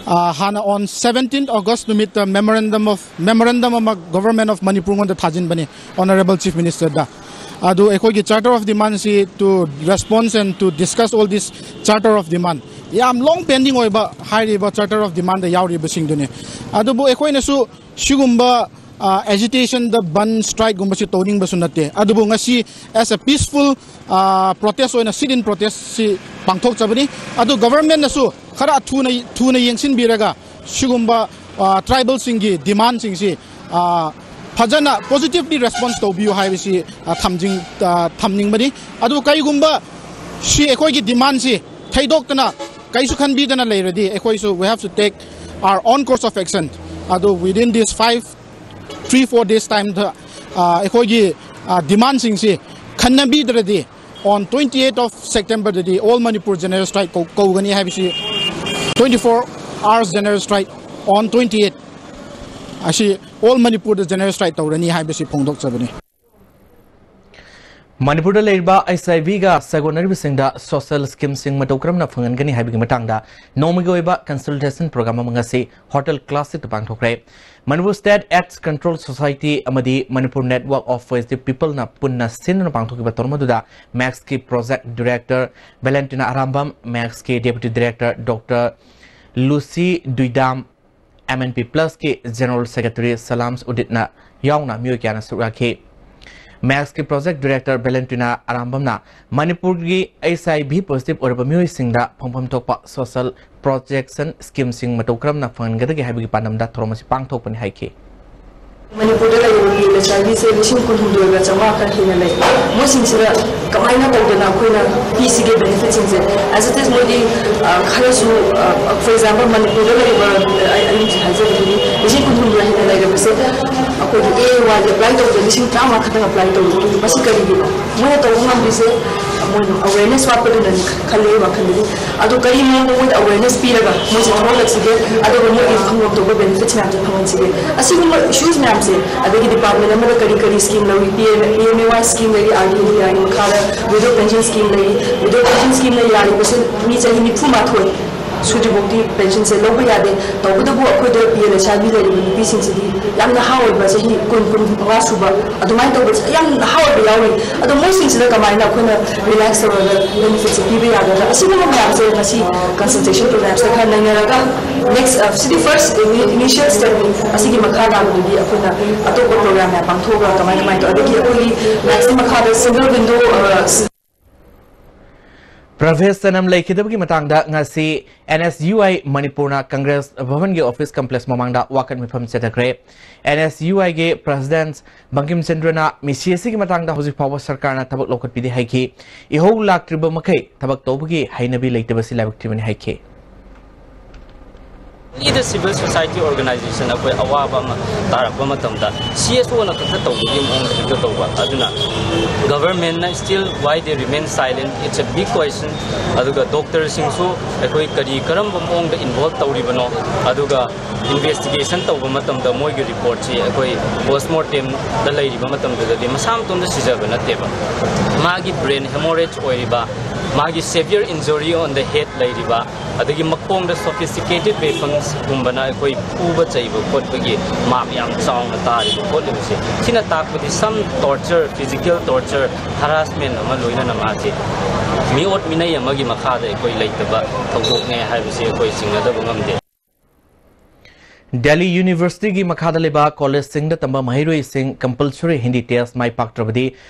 ꯑ, ꯍꯥꯟꯅ on seventeenth August ꯅꯨꯃꯤꯠꯇ memorandum of memorandum ꯑꯃ Government of Manipur ꯉꯣꯟꯗ ꯊꯥꯖꯤꯟꯕꯅꯤ, Honourable Chief Minister ꯗ꯫ ꯑꯗꯨ ꯑꯩꯈꯣꯏꯒꯤ Charter of Demand ꯁꯤ to response and to discuss all this Charter of Demand, ꯌꯥꯝ long pending ꯑꯣꯏꯕ ꯍꯥꯏꯔꯤꯕ Charter of Demand ꯗ ꯌꯥꯎꯔꯤꯕꯁꯤꯡꯗꯨꯅꯤ꯫ ꯑꯗꯨꯕꯨ ꯑꯩꯈꯣꯏꯅꯁꯨ ꯁꯤꯒꯨꯝꯕ, ꯑ, agitation ꯗ ꯕꯟ, strike ꯒꯨꯝꯕꯁꯤ ꯇꯧꯅꯤꯡꯕꯁꯨ ꯅꯠꯇꯦ꯫ ꯑꯗꯨꯕꯨ ꯉꯁꯤ as a peaceful, ꯑ, protest ꯑꯣꯏꯅ sit in protest ꯁꯤ ꯄꯥꯡꯊꯣꯛꯆꯕꯅꯤ꯫ ꯑꯗꯨ government ꯅꯁꯨ ꯈꯔ ꯊꯨꯅ ꯊꯨꯅ ꯌꯦꯡꯁꯤꯟꯕꯤꯔꯒ ꯁꯤꯒꯨꯝꯕ, ꯑ, tribal ꯁꯤꯡꯒꯤ demand ꯁꯤꯡꯁꯤ, ꯑ, ꯐꯖꯅ positively response ꯇꯧꯕꯤꯌꯨ ꯍꯥꯏꯕꯁꯤ, ꯑ, ꯊꯝꯖꯤꯟ ꯑ, ꯊꯝꯅꯤꯡꯕꯅꯤ꯫ ꯑꯗꯨ ꯀꯔꯤꯒꯨꯝꯕ ꯁꯤ ꯑꯩꯈꯣꯏꯒꯤ demand ꯁꯤ ꯊꯩꯗꯣꯛꯇꯅ ꯀꯩꯁꯨ ꯈꯟꯕꯤꯗꯅ ꯂꯩꯔꯗꯤ ꯑꯩꯈꯣꯏꯁꯨ we have to take our own course of action꯫ ꯑꯗꯨ within this five, three, four days time ꯗ, ꯑ, ꯑꯩꯈꯣꯏꯒꯤ, ꯑ, demand ꯁꯤꯡꯁꯤ ꯈꯟꯅꯕꯤꯗ꯭ꯔꯗꯤ on twenty eight of September ꯗꯗꯤ All Manipur General Strike ꯀꯧ ꯀꯧꯒꯅꯤ ꯍꯥꯏꯕꯁꯤ, twenty four hours General Strike on twenty eight ꯑꯁꯤ All Manipur ꯗ General Strike ꯇꯧꯔꯅꯤ ꯍꯥꯏꯕꯁꯤ ꯐꯣꯡꯗꯣꯛꯆꯕꯅꯤ꯫ ꯃꯅꯤꯄꯨꯔꯗ ꯂꯩꯔꯤꯕ ꯑꯩꯆ ꯑꯥꯏ ꯚꯤꯒ ꯁꯥꯒꯣꯟꯅꯔꯤꯕꯁꯤꯡꯗ ꯁꯣꯁꯦꯜ ꯁ꯭ꯀꯤꯝꯁꯤꯡ ꯃꯇꯧ ꯀꯔꯝꯅ ꯐꯪꯍꯟꯒꯅꯤ ꯍꯥꯏꯕꯒꯤ ꯃꯇꯥꯡꯗ ꯅꯣꯡꯃꯒꯤ ꯑꯣꯏꯕ ꯀꯟꯁꯜꯇꯦꯁꯟ ꯄ꯭ꯔꯣꯒ꯭ꯔꯥꯝ ꯑꯃ ꯉꯁꯤ ꯍꯣꯇꯦꯜ ꯀ꯭ꯂꯥꯁꯤꯛꯇ ꯄꯥꯡꯊꯣꯛꯈ꯭ꯔꯦ꯫ Manipur state AIDS control society ꯑꯃꯗꯤ ꯃꯅꯤꯄꯨꯔ ꯅꯦꯠꯋꯥꯔꯛ ꯑꯣꯐ ꯄꯣꯖꯤꯇꯤꯚ ꯄꯤꯄꯜꯅ ꯄꯨꯟꯅ ꯁꯤꯟꯗꯨꯅ ꯄꯥꯡꯊꯣꯛꯈꯤꯕ ꯊꯧꯔꯝ ꯑꯗꯨꯗ ꯃꯦꯛꯁꯀꯤ ꯄ꯭ꯔꯣꯖꯦꯛ ꯗꯤꯔꯦꯛꯇꯔ ꯚꯦꯂꯦꯟꯇꯤꯅꯥ ꯑꯔꯥꯝꯕꯝ, ꯃꯦꯛꯁꯀꯤ deputy director doctor Lucy Duidam, M N P ꯄ꯭ꯂꯁꯀꯤ ꯖꯦꯅꯔꯦꯜ ꯁꯦꯀ꯭ꯔꯦꯇꯔꯤ ꯁꯂꯥꯝꯁ ꯎꯗꯤꯠꯅ ꯌꯥꯎꯅ ꯃꯤꯑꯣꯏ ꯀꯌꯥꯅ ꯁꯔꯨꯛ ꯌꯥꯈꯤ꯫ ꯃꯦꯛꯁꯀꯤ ꯄ꯭ꯔꯣꯖꯦꯛ ꯗꯤꯔꯦꯛꯇꯔ ꯚꯦꯂꯦꯟꯇꯤꯅꯥ ꯑꯔꯥꯝꯕꯝꯅ ꯃꯅꯤꯄꯨꯔꯒꯤ ꯑꯩꯆ ꯑꯥꯏ ꯚꯤ ꯄꯣꯖꯤꯇꯤꯚ ꯑꯣꯏꯔꯕ ꯃꯤꯑꯣꯏꯁꯤꯡꯗ ꯐꯪꯐꯝ ꯊꯣꯛꯄ ꯁꯣꯁꯦꯜ ꯄ꯭ꯔꯣꯇꯦꯛꯁꯟ ꯁ꯭ꯀꯤꯝꯁꯤꯡ ꯃꯇꯧ ꯀꯔꯝꯅ ꯐꯪꯍꯟꯒꯗꯒꯦ ꯍꯥꯏꯕꯒꯤ ꯄꯥꯟꯗꯝꯗ ꯊꯧꯔꯝ ꯑꯁꯤ ꯄꯥꯡꯊꯣꯛꯄꯅꯤ ꯍꯥꯏꯈꯤ꯫ ꯃꯅꯤꯄꯨꯔꯗ ꯂꯩꯔꯤꯕ ꯄꯤ ꯑꯦꯜ ꯑꯩꯆ ꯑꯥꯏ ꯚꯤꯁꯦ ꯂꯤꯁꯤꯡ ꯀꯨꯟꯍꯨꯝꯗꯣꯏꯒ ꯆꯥꯝꯃꯉꯥ ꯈꯔ ꯍꯦꯟꯅ ꯂꯩ꯫ ꯃꯣꯏꯁꯤꯡꯁꯤꯗ ꯀꯃꯥꯏꯅ ꯇꯧꯗꯅ ꯑꯩꯈꯣꯏꯅ ꯄꯤꯁꯤꯒꯦ ꯕꯦꯅꯤꯐꯤꯠꯁꯤꯡꯁꯦ? As it is, ꯃꯣꯏꯗꯤ, ꯑ, ꯈꯔꯁꯨ, ꯑ, for example, ꯃꯅꯤꯄꯨꯔꯗ ꯂꯩꯔꯤꯕ, ꯑ, ꯑꯩ, ꯑꯩ ꯍꯧꯖꯤꯛ ꯍꯥꯏꯖꯕꯗꯨꯅꯤ, ꯂꯤꯁꯤꯡ ꯀꯨꯟꯍꯨꯝꯗꯣꯏ ꯍꯦꯟꯅ ꯂꯩꯔꯕꯁꯦ ꯑꯩꯈꯣꯏꯒꯤ ꯑꯦ ꯑꯥꯏ ꯋꯥꯏꯒꯤ ꯑꯦꯄ꯭ꯂꯥꯏ ꯇꯧꯕꯗ ꯂꯤꯁꯤꯡ ꯇꯔꯥꯃꯉꯥ ꯈꯛꯇꯪ ꯑꯦꯄ꯭ꯂꯥꯏ ꯇꯧꯔꯤꯕ꯫ ꯃꯁꯤ ꯀꯔꯤꯒꯤꯅꯣ? ꯃꯣꯏꯅ ꯇꯧꯕ ꯉꯝꯗ꯭ꯔꯤꯁꯦ ꯃꯣꯏ ꯑꯋꯦꯔꯅꯦꯁ ꯋꯥꯠꯄꯗꯨꯅꯅꯤ ꯈꯜꯂꯦ ꯑꯩ ꯋꯥꯈꯜꯗꯗꯤ꯫ ꯑꯗꯣ ꯀꯔꯤ ꯃꯑꯣꯡꯗ ꯃꯣꯏꯗ ꯑꯋꯦꯔꯅꯦꯁ ꯄꯤꯔꯒ ꯃꯣꯏꯁꯦ ꯊꯣꯛꯍꯜꯂꯛꯁꯤꯒꯦ, ꯑꯗꯨꯒ ꯃꯣꯏꯒꯤ ꯐꯪꯐꯝ ꯊꯣꯛꯄ ꯕꯦꯅꯤꯐꯤꯠꯁ ꯃꯌꯥꯝꯁꯦ ꯐꯪꯍꯟꯁꯤꯒꯦ? ꯑꯁꯤꯒꯨꯝꯕ ꯏꯁꯨꯁ ꯃꯌꯥꯝꯁꯦ, ꯑꯗꯒꯤ ꯗꯤꯄꯥꯔꯠꯃꯦꯟ ꯑꯃꯗ ꯀꯔꯤ ꯀꯔꯤ ꯁ꯭ꯀꯤꯝ ꯂꯧꯏ, P M A Y scheme ꯂꯩꯔꯤ, ꯑꯥꯔ ꯗꯤ ꯑꯦꯟ ꯗꯤ ꯑꯥꯔꯒꯤ ꯃꯈꯥꯗ ꯋꯤꯗꯣ ꯄꯦꯟꯁꯟ ꯁ꯭ꯀꯤꯝ ꯂꯩꯔꯤ꯫ ꯋꯤꯗꯣ ꯄꯦꯟꯁꯟ ꯁ꯭ꯀꯤꯝꯅ ꯌꯥꯔꯤꯕꯁꯦ ꯃꯤ ꯆꯍꯤ ꯅꯤꯐꯨ ꯃꯥꯊꯣꯏ ꯁꯨꯗ꯭ꯔꯤꯐꯥꯎꯗꯤ ꯄꯦꯟꯁꯟꯁꯦ ꯂꯧꯕ ꯌꯥꯗꯦ꯫ ꯇꯧꯕꯇꯕꯨ ꯑꯩꯈꯣꯏꯗ ꯄꯤ ꯑꯦꯜ ꯑꯩꯆ ꯑꯥꯏ ꯚꯤ ꯂꯩꯔꯤꯕ ꯅꯨꯄꯤꯁꯤꯡꯁꯤꯗꯤ ꯌꯥꯝ ꯅꯍꯥ ꯑꯣꯏꯕ, ꯆꯍꯤ ꯀꯨꯟ, ꯀꯨꯟ ꯃꯉꯥ ꯁꯨꯕ ꯑꯗꯨꯃꯥꯏꯅ ꯇꯧꯕꯁꯦ ꯌꯥꯝ ꯅꯍꯥ ꯑꯣꯏꯕ ꯌꯥꯎꯔꯤ꯫ ꯑꯗꯣ ꯃꯣꯏꯁꯤꯡꯁꯤꯗ ꯀꯃꯥꯏꯅ ꯑꯩꯈꯣꯏꯅ ꯔꯤꯂꯦꯛꯁ ꯇꯧꯔꯒ ꯕꯦꯅꯤꯐꯤꯠꯁꯦ ꯄꯤꯕ ꯌꯥꯒꯗ꯭ꯔꯥ? ꯑꯁꯤꯒꯨꯝꯕ ꯃꯌꯥꯝꯁꯦ ꯉꯁꯤ ꯀꯟꯁꯜꯇꯦꯁꯟ ꯄ꯭ꯔꯣꯒ꯭ꯔꯥꯝꯁꯤꯗ ꯈꯔ ꯅꯩꯅꯔꯒ ꯅꯦꯛꯁ, ꯑ, ꯁꯤꯗꯤ ꯐꯥꯔꯁ ꯏꯅꯤꯁꯤꯌꯦꯜ ꯁ꯭ꯇꯦꯞꯅꯤ꯫ ꯑꯁꯤꯒꯤ ꯃꯈꯥ ꯇꯥꯕꯗꯨꯗꯤ ꯑꯩꯈꯣꯏꯅ ꯑꯇꯣꯞꯄ ꯄ꯭ꯔꯣꯒ꯭ꯔꯥꯝ ꯃꯌꯥꯝ ꯄꯥꯡꯊꯣꯛꯑꯒ ꯀꯃꯥꯏ ꯀꯃꯥꯏꯅ ꯇꯧ-, ꯑꯗꯒꯤ ꯑꯩꯈꯣꯏꯒꯤ ꯃꯦꯛꯁꯀꯤ ꯃꯈꯥꯗ ꯁꯤꯡꯒꯜ ꯋꯤꯟꯗꯣ, ꯑ, ꯄ꯭ꯔꯚꯦꯁ ꯆꯅꯝ ꯂꯩꯈꯤꯗꯕꯒꯤ ꯃꯇꯥꯡꯗ ꯉꯁꯤ ꯑꯦꯟ ꯑꯦꯁ ꯌꯨ ꯑꯥꯏ ꯃꯅꯤꯄꯨꯔꯅ ꯀꯪꯒ꯭ꯔꯦꯁ ꯚꯕꯟꯒꯤ ꯑꯣꯐꯤꯁ ꯀꯝꯄ꯭ꯂꯦꯛꯁ ꯃꯃꯥꯡꯗ ꯋꯥꯀꯠ ꯃꯤꯐꯝ ꯆꯠꯊꯈ꯭ꯔꯦ꯫ ꯑꯦꯟ ꯑꯦꯁ ꯌꯨ ꯑꯥꯏꯒꯤ ꯄ꯭ꯔꯁꯤꯗꯦꯟꯠ ꯕꯪꯀꯤꯝ ꯆꯟꯗ꯭ꯔꯅ ꯃꯤꯁꯤ ꯑꯁꯤꯒꯤ ꯃꯇꯥꯡꯗ ꯍꯧꯖꯤꯛ ꯐꯥꯎꯕ ꯁꯔꯀꯥꯔꯅ ꯊꯕꯛ ꯂꯧꯈꯠꯄꯤꯗꯦ ꯍꯥꯏꯈꯤ꯫ ꯏꯍꯧ ꯂꯥꯛꯇ꯭ꯔꯤꯕ ꯃꯈꯩ ꯊꯕꯛ ꯇꯧꯕꯒꯤ ꯍꯩꯅꯕꯤ ꯂꯩꯇꯕꯁꯤ ꯂꯥꯏꯕꯛ ꯊꯤꯕꯅꯤ ꯍꯥꯏꯈꯤ꯫ Only the civil society organization ꯑꯩꯈꯣꯏ ꯑꯋꯥꯕ ꯑꯃ ꯇꯥꯔꯛꯄ ꯃꯇꯝꯗ C S O ꯅ ꯈꯛꯇ ꯇꯧꯕꯒꯤ ꯃꯑꯣꯡꯗ ꯈꯛꯇ ꯇꯧꯕ꯫ ꯑꯗꯨꯅ government ꯅ still why they remain silent, it's a big question. ꯑꯗꯨꯒ doctor ꯁꯤꯡꯁꯨ ꯑꯩꯈꯣꯏ ꯀꯔꯤ ꯀꯔꯝꯕ ꯃꯑꯣꯡꯗ involve ꯇꯧꯔꯤꯕꯅꯣ, ꯑꯗꯨꯒ investigation ꯇꯧꯕ ꯃꯇꯝꯗ ꯃꯣꯏꯒꯤ report ꯁꯤ ꯑꯩꯈꯣꯏ post mortem ꯗ ꯂꯩꯔꯤꯕ ꯃꯇꯝꯗꯨꯗꯗꯤ ꯃꯁꯥ ꯃꯇꯣꯝꯗ ꯁꯤꯖꯕ ꯅꯠꯇꯦꯕ꯫ ꯃꯥꯒꯤ brain hemorrhage ꯑꯣꯏꯔꯤꯕ, ꯃꯥꯒꯤ severe injury on the head ꯂꯩꯔꯤꯕ, ꯑꯗꯒꯤ ꯃꯈꯣꯡꯗ sophisticated weapons ꯀꯨꯝꯕꯅ ꯑꯩꯈꯣꯏ ꯐꯨꯕ ꯆꯩꯕ ꯈꯣꯠꯄꯒꯤ mark ꯌꯥꯝ ꯆꯥꯎꯅ ꯇꯥꯔꯤꯕ ꯈꯣꯠꯂꯤꯕꯁꯦ, ꯁꯤꯅ ꯇꯥꯛꯄꯗꯤ some torture, physical torture, harassment ꯑꯃ ꯂꯣꯏꯅꯅ ꯃꯥꯁꯦ ꯃꯤꯑꯣꯠ ꯃꯤꯅꯩ ꯑꯃꯒꯤ ꯃꯈꯥꯗ ꯑꯩꯈꯣꯏ ꯂꯩꯇꯕ ꯊꯧꯗꯣꯛꯅꯦ ꯍꯥꯏꯕꯁꯤ ꯑꯩꯈꯣꯏ ꯆꯤꯡꯅꯗꯕ ꯉꯝꯗꯦ꯫ ꯗꯦꯜꯂꯤ ꯌꯨꯅꯤꯚꯔꯁꯤꯇꯤꯒꯤ ꯃꯈꯥꯗ ꯂꯩꯕ ꯀꯣꯂꯦꯖꯁꯤꯡꯗ ꯇꯝꯕ ꯃꯍꯩꯔꯣꯏꯁꯤꯡ compulsory ꯍꯤꯟꯗꯤ test ꯃꯥꯏ ꯄꯥꯛꯇ꯭ꯔꯕꯗꯤ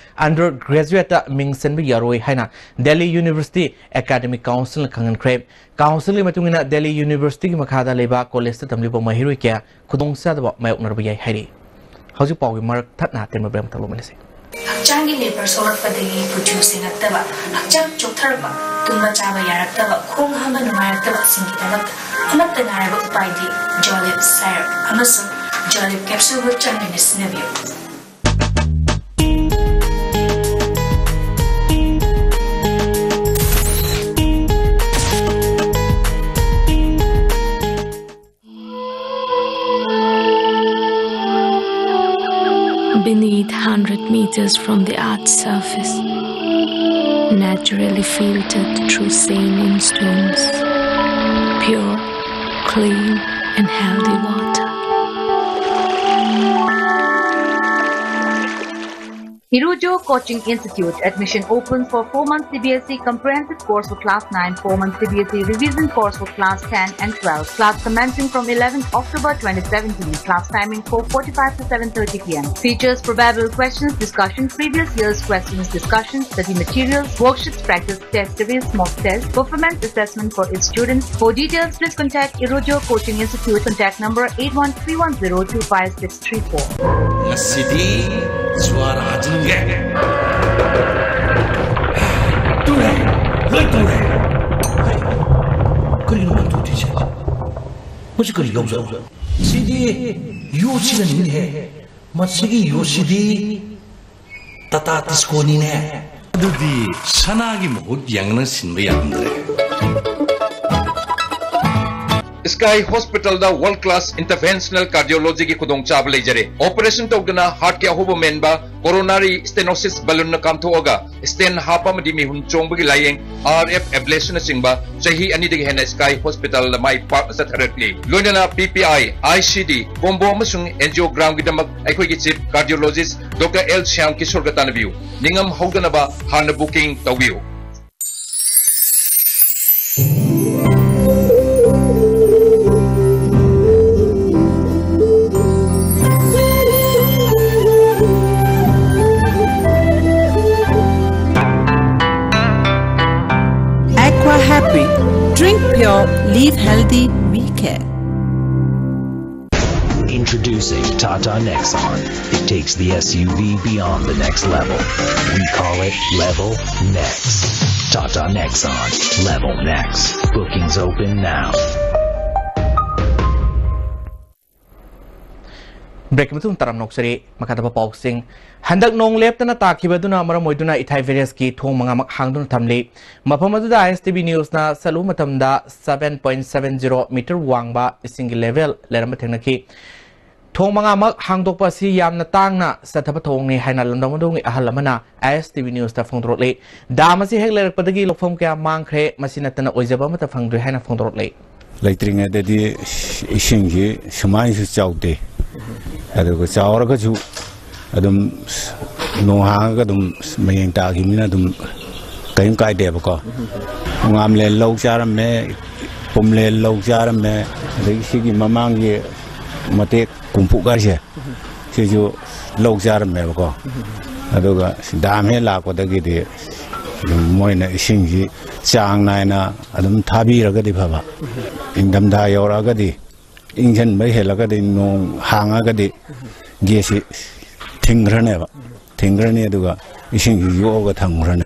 under graduate ꯇ ꯃꯤꯡ ꯆꯟꯕ ꯌꯥꯔꯣꯏ ꯍꯥꯏꯅ ꯗꯦꯜꯂꯤ ꯌꯨꯅꯤꯚꯔꯁꯤꯇꯤ ꯑꯦꯀꯥꯗꯦꯃꯤꯛ ꯀꯥꯎꯟꯁꯤꯜꯅ ꯈꯪꯍꯟꯈ꯭ꯔꯦ꯫ ꯀꯥꯎꯟꯁꯤꯜꯒꯤ ꯃꯇꯨꯡ ꯏꯟꯅ ꯗꯦꯜꯂꯤ ꯌꯨꯅꯤꯚꯔꯁꯤꯇꯤꯒꯤ ꯃꯈꯥꯗ ꯂꯩꯕ ꯀꯣꯂꯦꯖꯇ ꯇꯝꯂꯤꯕ ꯃꯍꯩꯔꯣꯏ ꯀꯌꯥ ꯈꯨꯗꯣꯡꯆꯥꯗꯕ ꯃꯥꯌꯣꯛꯅꯔꯕ ꯌꯥꯏ ꯍꯥꯏꯔꯤ꯫ ꯍꯧꯖꯤꯛ ꯄꯥꯎꯒꯤ ꯃꯔꯛ ꯊꯠꯅ ꯑꯇꯦꯟꯕ ꯕ꯭ꯔꯦꯛ ꯑꯃ ꯊꯣꯛꯂꯛꯃꯤꯟꯅꯁꯤ꯫ ꯍꯛꯆꯥꯡꯒꯤ ꯂꯦꯕꯔ ꯁꯣꯛꯂꯛꯄꯗꯒꯤ ꯀꯨꯆꯨ ꯁꯦꯡꯉꯛꯇꯕ, ꯍꯛꯆꯥꯡ ꯆꯣꯛꯊꯔꯛꯄ, ꯇꯨꯝꯕ ꯆꯥꯕ ꯌꯥꯔꯛꯇꯕ, ꯈꯣꯡ ꯍꯥꯝꯕ ꯅꯨꯡꯉꯥꯏꯔꯛꯇꯕꯁꯤꯡꯒꯤꯗꯃꯛꯇ ꯑꯃꯠꯇ ꯉꯥꯏꯔꯕ ꯎꯄꯥꯏꯗꯤ ꯖꯣꯂꯤꯞ ꯁꯥꯏꯔꯞ ꯑꯃꯁꯨꯡ ꯖꯣꯂꯤꯞ ꯀꯦꯞꯁꯨꯜꯕꯨ ꯆꯥꯡ ꯅꯥꯏꯅ ꯁꯤꯖꯤꯟꯅꯕꯤꯌꯨ꯫ Beneath hundred meters from the earth's surface, naturally filtered through saline stones, pure, clean, and healthy water. Hirojo Coaching Institute. Admission open for four months C B S E comprehensive course for class nine, four months C B S E revision course for class ten and twelve. Class commencing from eleventh October twenty seventeen. Class timing four forty-five to seven thirty P M. Features: probable questions, discussion, previous year's questions, discussion, study materials, worksheets, practice test series, mock test, performance assessment for its students. For details, please contact Irojo Coaching Institute. Contact number eight one three one zero two five six three four. ꯉꯁꯤꯗꯤ ꯖ꯭ꯋꯥꯔ ꯍꯥꯖꯤꯟꯒꯦ꯫ ꯇꯨꯔꯦ, ꯂꯣꯏ ꯇꯨꯔꯦ꯫ ꯀꯔꯤꯅꯣ ꯃꯥ ꯇꯨꯗ꯭ꯔꯤꯁꯦ? ꯍꯧꯖꯤꯛ ꯀꯔꯤ ꯌꯧꯖꯔꯣ? ꯁꯤꯗꯤ ꯌꯣꯠꯁꯤꯅꯅꯤꯅꯦꯍꯦ꯫ ꯃꯁꯤꯒꯤ ꯌꯣꯠꯁꯤꯗꯤ ꯇꯥꯇꯥ ꯇꯤꯁꯀꯣꯅꯤꯅꯦ꯫ ꯑꯗꯨꯗꯤ ꯁꯅꯥꯒꯤ ꯃꯍꯨꯠ ꯌꯥꯡꯅ ꯁꯤꯟꯕ ꯌꯥꯔꯝꯗ꯭ꯔꯦ꯫ ꯁ꯭ꯀꯥꯏ ꯍꯣꯁꯄꯤꯇꯥꯜꯗ ꯋꯥꯔꯜꯗ ꯀ꯭ꯂꯥꯁ ꯏꯟꯇꯔꯚꯦꯟꯁꯅꯦꯜ ꯀꯥꯔꯗꯤꯑꯣꯂꯣꯖꯤꯒꯤ ꯈꯨꯗꯣꯡꯆꯥꯕ ꯂꯩꯖꯔꯦ꯫ ꯑꯣꯄꯔꯦꯁꯟ ꯇꯧꯗꯅ ꯍꯥꯔꯠꯀꯤ ꯑꯍꯣꯕ ꯃꯦꯟꯕ, ꯀꯣꯔꯣꯅꯥꯔꯤ ꯁ꯭ꯇꯦꯅꯣꯁꯤꯁ ꯕꯦꯂꯨꯟꯅ ꯀꯥꯝꯊꯣꯛꯑꯒ ꯁ꯭ꯇꯦꯟ ꯍꯥꯞꯄ ꯑꯃꯗꯤ ꯃꯤꯍꯨꯟ ꯆꯣꯡꯕꯒꯤ ꯂꯥꯌꯦꯡ, ꯑꯥꯔ ꯑꯦꯐ ꯑꯦꯕ꯭ꯂꯦꯁꯟꯅꯆꯤꯡꯕ ꯆꯍꯤ ꯑꯅꯤꯗꯒꯤ ꯍꯦꯟꯅ ꯁ꯭ꯀꯥꯏ ꯍꯣꯁꯄꯤꯇꯥꯜꯗ ꯃꯥꯏ ꯄꯥꯛꯅ ꯆꯠꯊꯔꯛꯂꯤ꯫ ꯂꯣꯏꯅꯅ ꯄꯤ P I, I C D, combo ꯑꯃꯁꯨꯡ ꯑꯦꯟꯖꯤꯑꯣꯒ꯭ꯔꯥꯝꯒꯤꯗꯃꯛ ꯑꯩꯈꯣꯏꯒꯤ ꯆꯤꯐ ꯀꯥꯔꯗꯤꯑꯣꯂꯣꯖꯤꯁ ꯗꯣꯛꯇꯔ ꯑꯦꯜ ꯁ꯭ꯌꯥꯝ ꯀꯤꯁꯣꯔꯒ ꯇꯥꯟꯅꯕꯤꯌꯨ꯫ ꯅꯤꯡꯉꯝ ꯍꯧꯗꯅꯕ ꯍꯥꯟꯅ ꯕꯨꯀꯤꯡ ꯇꯧꯕꯤꯌꯨ꯫ Aqua Happy. Drink pure, live healthy, we care. Introducing Tata Nexon. It takes the S U V beyond the next level. We call it Level Next. Tata Nexon. Level Next. Bookings open now. ꯕ꯭ꯔꯦꯛꯀꯤ ꯃꯇꯨꯡ ꯇꯔꯥꯝꯅ ꯑꯣꯛꯆꯔꯤ꯫ ꯃꯈꯥ ꯇꯥꯕ ꯄꯥꯎꯁꯤꯡ꯫ ꯍꯟꯗꯛ ꯅꯣꯡ ꯂꯦꯞꯇꯅ ꯇꯥꯈꯤꯕ ꯑꯗꯨꯅ ꯃꯔꯝ ꯑꯣꯏꯗꯨꯅ ꯏꯊꯥꯏ ꯕꯦꯔꯦꯖꯀꯤ ꯊꯣꯡ ꯃꯉꯥꯃꯛ ꯍꯥꯡꯗꯨꯅ ꯊꯝꯂꯤ꯫ ꯃꯐꯝ ꯑꯗꯨꯗ ꯑꯥꯏ ꯑꯦꯁ ꯇꯤ ꯚꯤ ꯅ꯭ꯌꯨꯁꯅ ꯆꯠꯂꯨꯕ ꯃꯇꯝꯗ seven point seven zero meter ꯋꯥꯡꯕ ꯏꯁꯤꯡꯒꯤ ꯂꯦꯚꯦꯜ ꯂꯩꯔꯝꯕ ꯊꯦꯡꯅꯈꯤ꯫ ꯊꯣꯡ ꯃꯉꯥꯃꯛ ꯍꯥꯡꯗꯣꯛꯄ ꯑꯁꯤ ꯌꯥꯝꯅ ꯇꯥꯡꯅ ꯆꯠꯊꯕ ꯊꯧꯑꯣꯡꯅꯤ ꯍꯥꯏꯅ ꯂꯝꯗꯝ ꯑꯗꯨꯒꯤ ꯑꯍꯜ ꯑꯃꯅ ꯑꯥꯏ ꯑꯦꯁ ꯇꯤ ꯚꯤ ꯅ꯭ꯌꯨꯁꯇ ꯐꯣꯡꯗꯣꯔꯛꯂꯤ꯫ ꯗꯥꯝ ꯑꯁꯤ ꯍꯦꯛ ꯂꯩꯔꯛꯄꯗꯒꯤ ꯂꯧꯐꯝ ꯀꯌꯥ ꯃꯥꯡꯈ꯭ꯔꯦ, ꯃꯁꯤ ꯅꯠꯇꯅ ꯑꯣꯏꯖꯕ ꯑꯃꯠꯇ ꯐꯪꯗ꯭ꯔꯦ ꯍꯥꯏꯅ ꯐꯣꯡꯗꯣꯔꯛꯂꯤ꯫ ꯂꯩꯇ꯭ꯔꯤꯉꯩꯗꯗꯤ ꯏꯁꯤꯡꯁꯤ ꯁꯨꯃꯥꯏꯅꯁꯨ ꯆꯥꯎꯗꯦ, ꯑꯗꯨꯒ ꯆꯥꯎꯔꯒꯁꯨ ꯑꯗꯨꯝ ꯅꯣꯡ ꯍꯥꯡꯉꯒ ꯑꯗꯨꯝ ꯃꯌꯦꯡ ꯇꯥꯈꯤꯕꯅꯤꯅ ꯑꯗꯨꯝ ꯀꯔꯤꯝ ꯀꯥꯏꯗꯦꯕꯀꯣ꯫ ꯍꯪꯒꯥꯝꯂꯦꯟ ꯂꯧ ꯆꯥꯔꯝꯃꯦ, ꯄꯨꯝꯂꯦꯟ ꯂꯧ ꯆꯥꯔꯝꯃꯦ, ꯑꯗꯒꯤ ꯁꯤꯒꯤ ꯃꯃꯥꯡꯒꯤ ꯃꯇꯦꯛ ꯀꯨꯝꯐꯨ ꯀꯥꯏꯁꯦ, ꯁꯤꯁꯨ ꯂꯧ ꯆꯥꯔꯝꯃꯦꯕꯀꯣ꯫ ꯑꯗꯨꯒ ꯗꯥꯝ ꯍꯦꯛ ꯂꯥꯛꯄꯗꯒꯤꯗꯤ ꯑꯗꯨꯝ ꯃꯣꯏꯅ ꯏꯁꯤꯡꯁꯤ ꯆꯥꯡ ꯅꯥꯏꯅ ꯑꯗꯨꯝ ꯊꯥꯕꯤꯔꯒꯗꯤ ꯐꯕ꯫ ꯏꯪꯊꯝꯊꯥ ꯌꯧꯔꯛꯑꯒꯗꯤ, ꯏꯪꯁꯟꯕ ꯍꯦꯜꯂꯒꯗꯤ, ꯅꯣꯡ ꯍꯥꯡꯉꯒꯗꯤ ꯒꯦꯠꯁꯤ ꯊꯤꯡꯈ꯭ꯔꯅꯦꯕ꯫ ꯊꯤꯡꯈ꯭ꯔꯅꯤ, ꯑꯗꯨꯒ ꯏꯁꯤꯡꯁꯤ ꯌꯣꯛꯑꯒ ꯊꯝꯈ꯭ꯔꯅꯤ꯫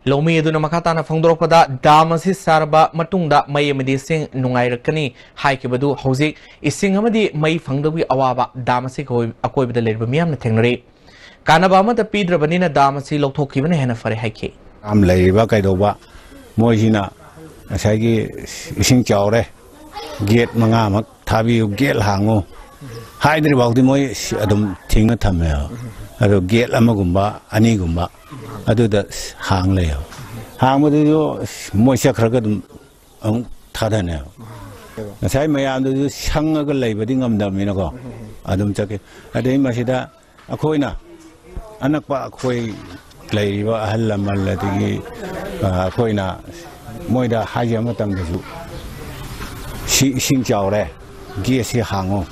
ꯂꯧꯃꯤ ꯑꯗꯨꯅ ꯃꯈꯥ ꯇꯥꯅ ꯐꯣꯡꯗꯣꯔꯛꯄꯗ, ꯗꯥꯝ ꯑꯁꯤ ꯁꯥꯔꯕ ꯃꯇꯨꯡꯗ ꯃꯩ ꯑꯃꯗꯤ ꯏꯁꯤꯡ ꯅꯨꯡꯉꯥꯏꯔꯛꯀꯅꯤ ꯍꯥꯏꯈꯤꯕꯗꯨ ꯍꯧꯖꯤꯛ ꯏꯁꯤꯡ ꯑꯃꯗꯤ ꯃꯩ ꯐꯪꯗꯕꯒꯤ ꯑꯋꯥꯕ ꯗꯥꯝ ꯑꯁꯤꯒꯤ ꯑꯀꯣꯏꯕꯗ ꯂꯩꯔꯤꯕ ꯃꯤꯌꯥꯝꯅ ꯊꯦꯡꯅꯔꯤ꯫ ꯀꯥꯟꯅꯕ ꯑꯃꯠꯇ ꯄꯤꯗ꯭ꯔꯕꯅꯤꯅ ꯗꯥꯝ ꯑꯁꯤ ꯂꯧꯊꯣꯛꯈꯤꯕꯅ ꯍꯦꯟꯅ ꯐꯔꯦ ꯍꯥꯏꯈꯤ꯫ ꯗꯥꯝ ꯂꯩꯔꯤꯕ ꯀꯩꯗꯧꯕ ꯃꯣꯏꯁꯤꯅ ꯉꯁꯥꯏꯒꯤ ꯏꯁꯤꯡ ꯆꯥꯎꯔꯦ, ꯒꯦꯠ ꯃꯉꯥꯃꯛ ꯊꯥꯕꯤꯌꯨ, ꯒꯦꯠ ꯍꯥꯡꯉꯨ ꯍꯥꯏꯗ꯭ꯔꯤ ꯐꯥꯎꯗꯤ ꯃꯣꯏ ꯑꯗꯨꯝ ꯊꯤꯡꯅ ꯊꯝꯃꯦꯕ꯫ ꯑꯗꯣ ꯒꯦꯠ ꯑꯃꯒꯨꯝꯕ ꯑꯅꯤꯒꯨꯝꯕ ꯑꯗꯨꯗ ꯍꯥꯡ ꯂꯩꯌꯦꯕ꯫ ꯍꯥꯡꯕꯗꯨꯁꯨ ꯃꯣꯏ ꯆꯠꯈ꯭ꯔꯒ ꯑꯗꯨꯝ ꯑꯃꯨꯛ ꯊꯥꯗꯅꯦꯕ꯫ ꯉꯁꯥꯏ ꯃꯌꯥꯝꯗꯨꯁꯨ ꯁꯪꯉꯒ ꯂꯩꯕꯗꯤ ꯉꯝꯗꯕꯅꯤꯅꯀꯣ ꯑꯗꯨꯝ ꯆꯠꯈꯤ꯫ ꯑꯗꯩ ꯃꯁꯤꯗ ꯑꯩꯈꯣꯏꯅ ꯑꯅꯛꯄ ꯑꯩꯈꯣꯏ ꯂꯩꯔꯤꯕ ꯑꯍꯜ ꯂꯃꯟ ꯑꯗꯒꯤ, ꯑ, ꯑꯩꯈꯣꯏꯅ ꯃꯣꯏꯗ ꯍꯥꯏꯖꯕ ꯃꯇꯝꯗꯁꯨ ꯁꯤ ꯏꯁꯤꯡ ꯆꯥꯎꯔꯦ, ꯒꯦꯠꯁꯤ ꯍꯥꯡꯉꯨ,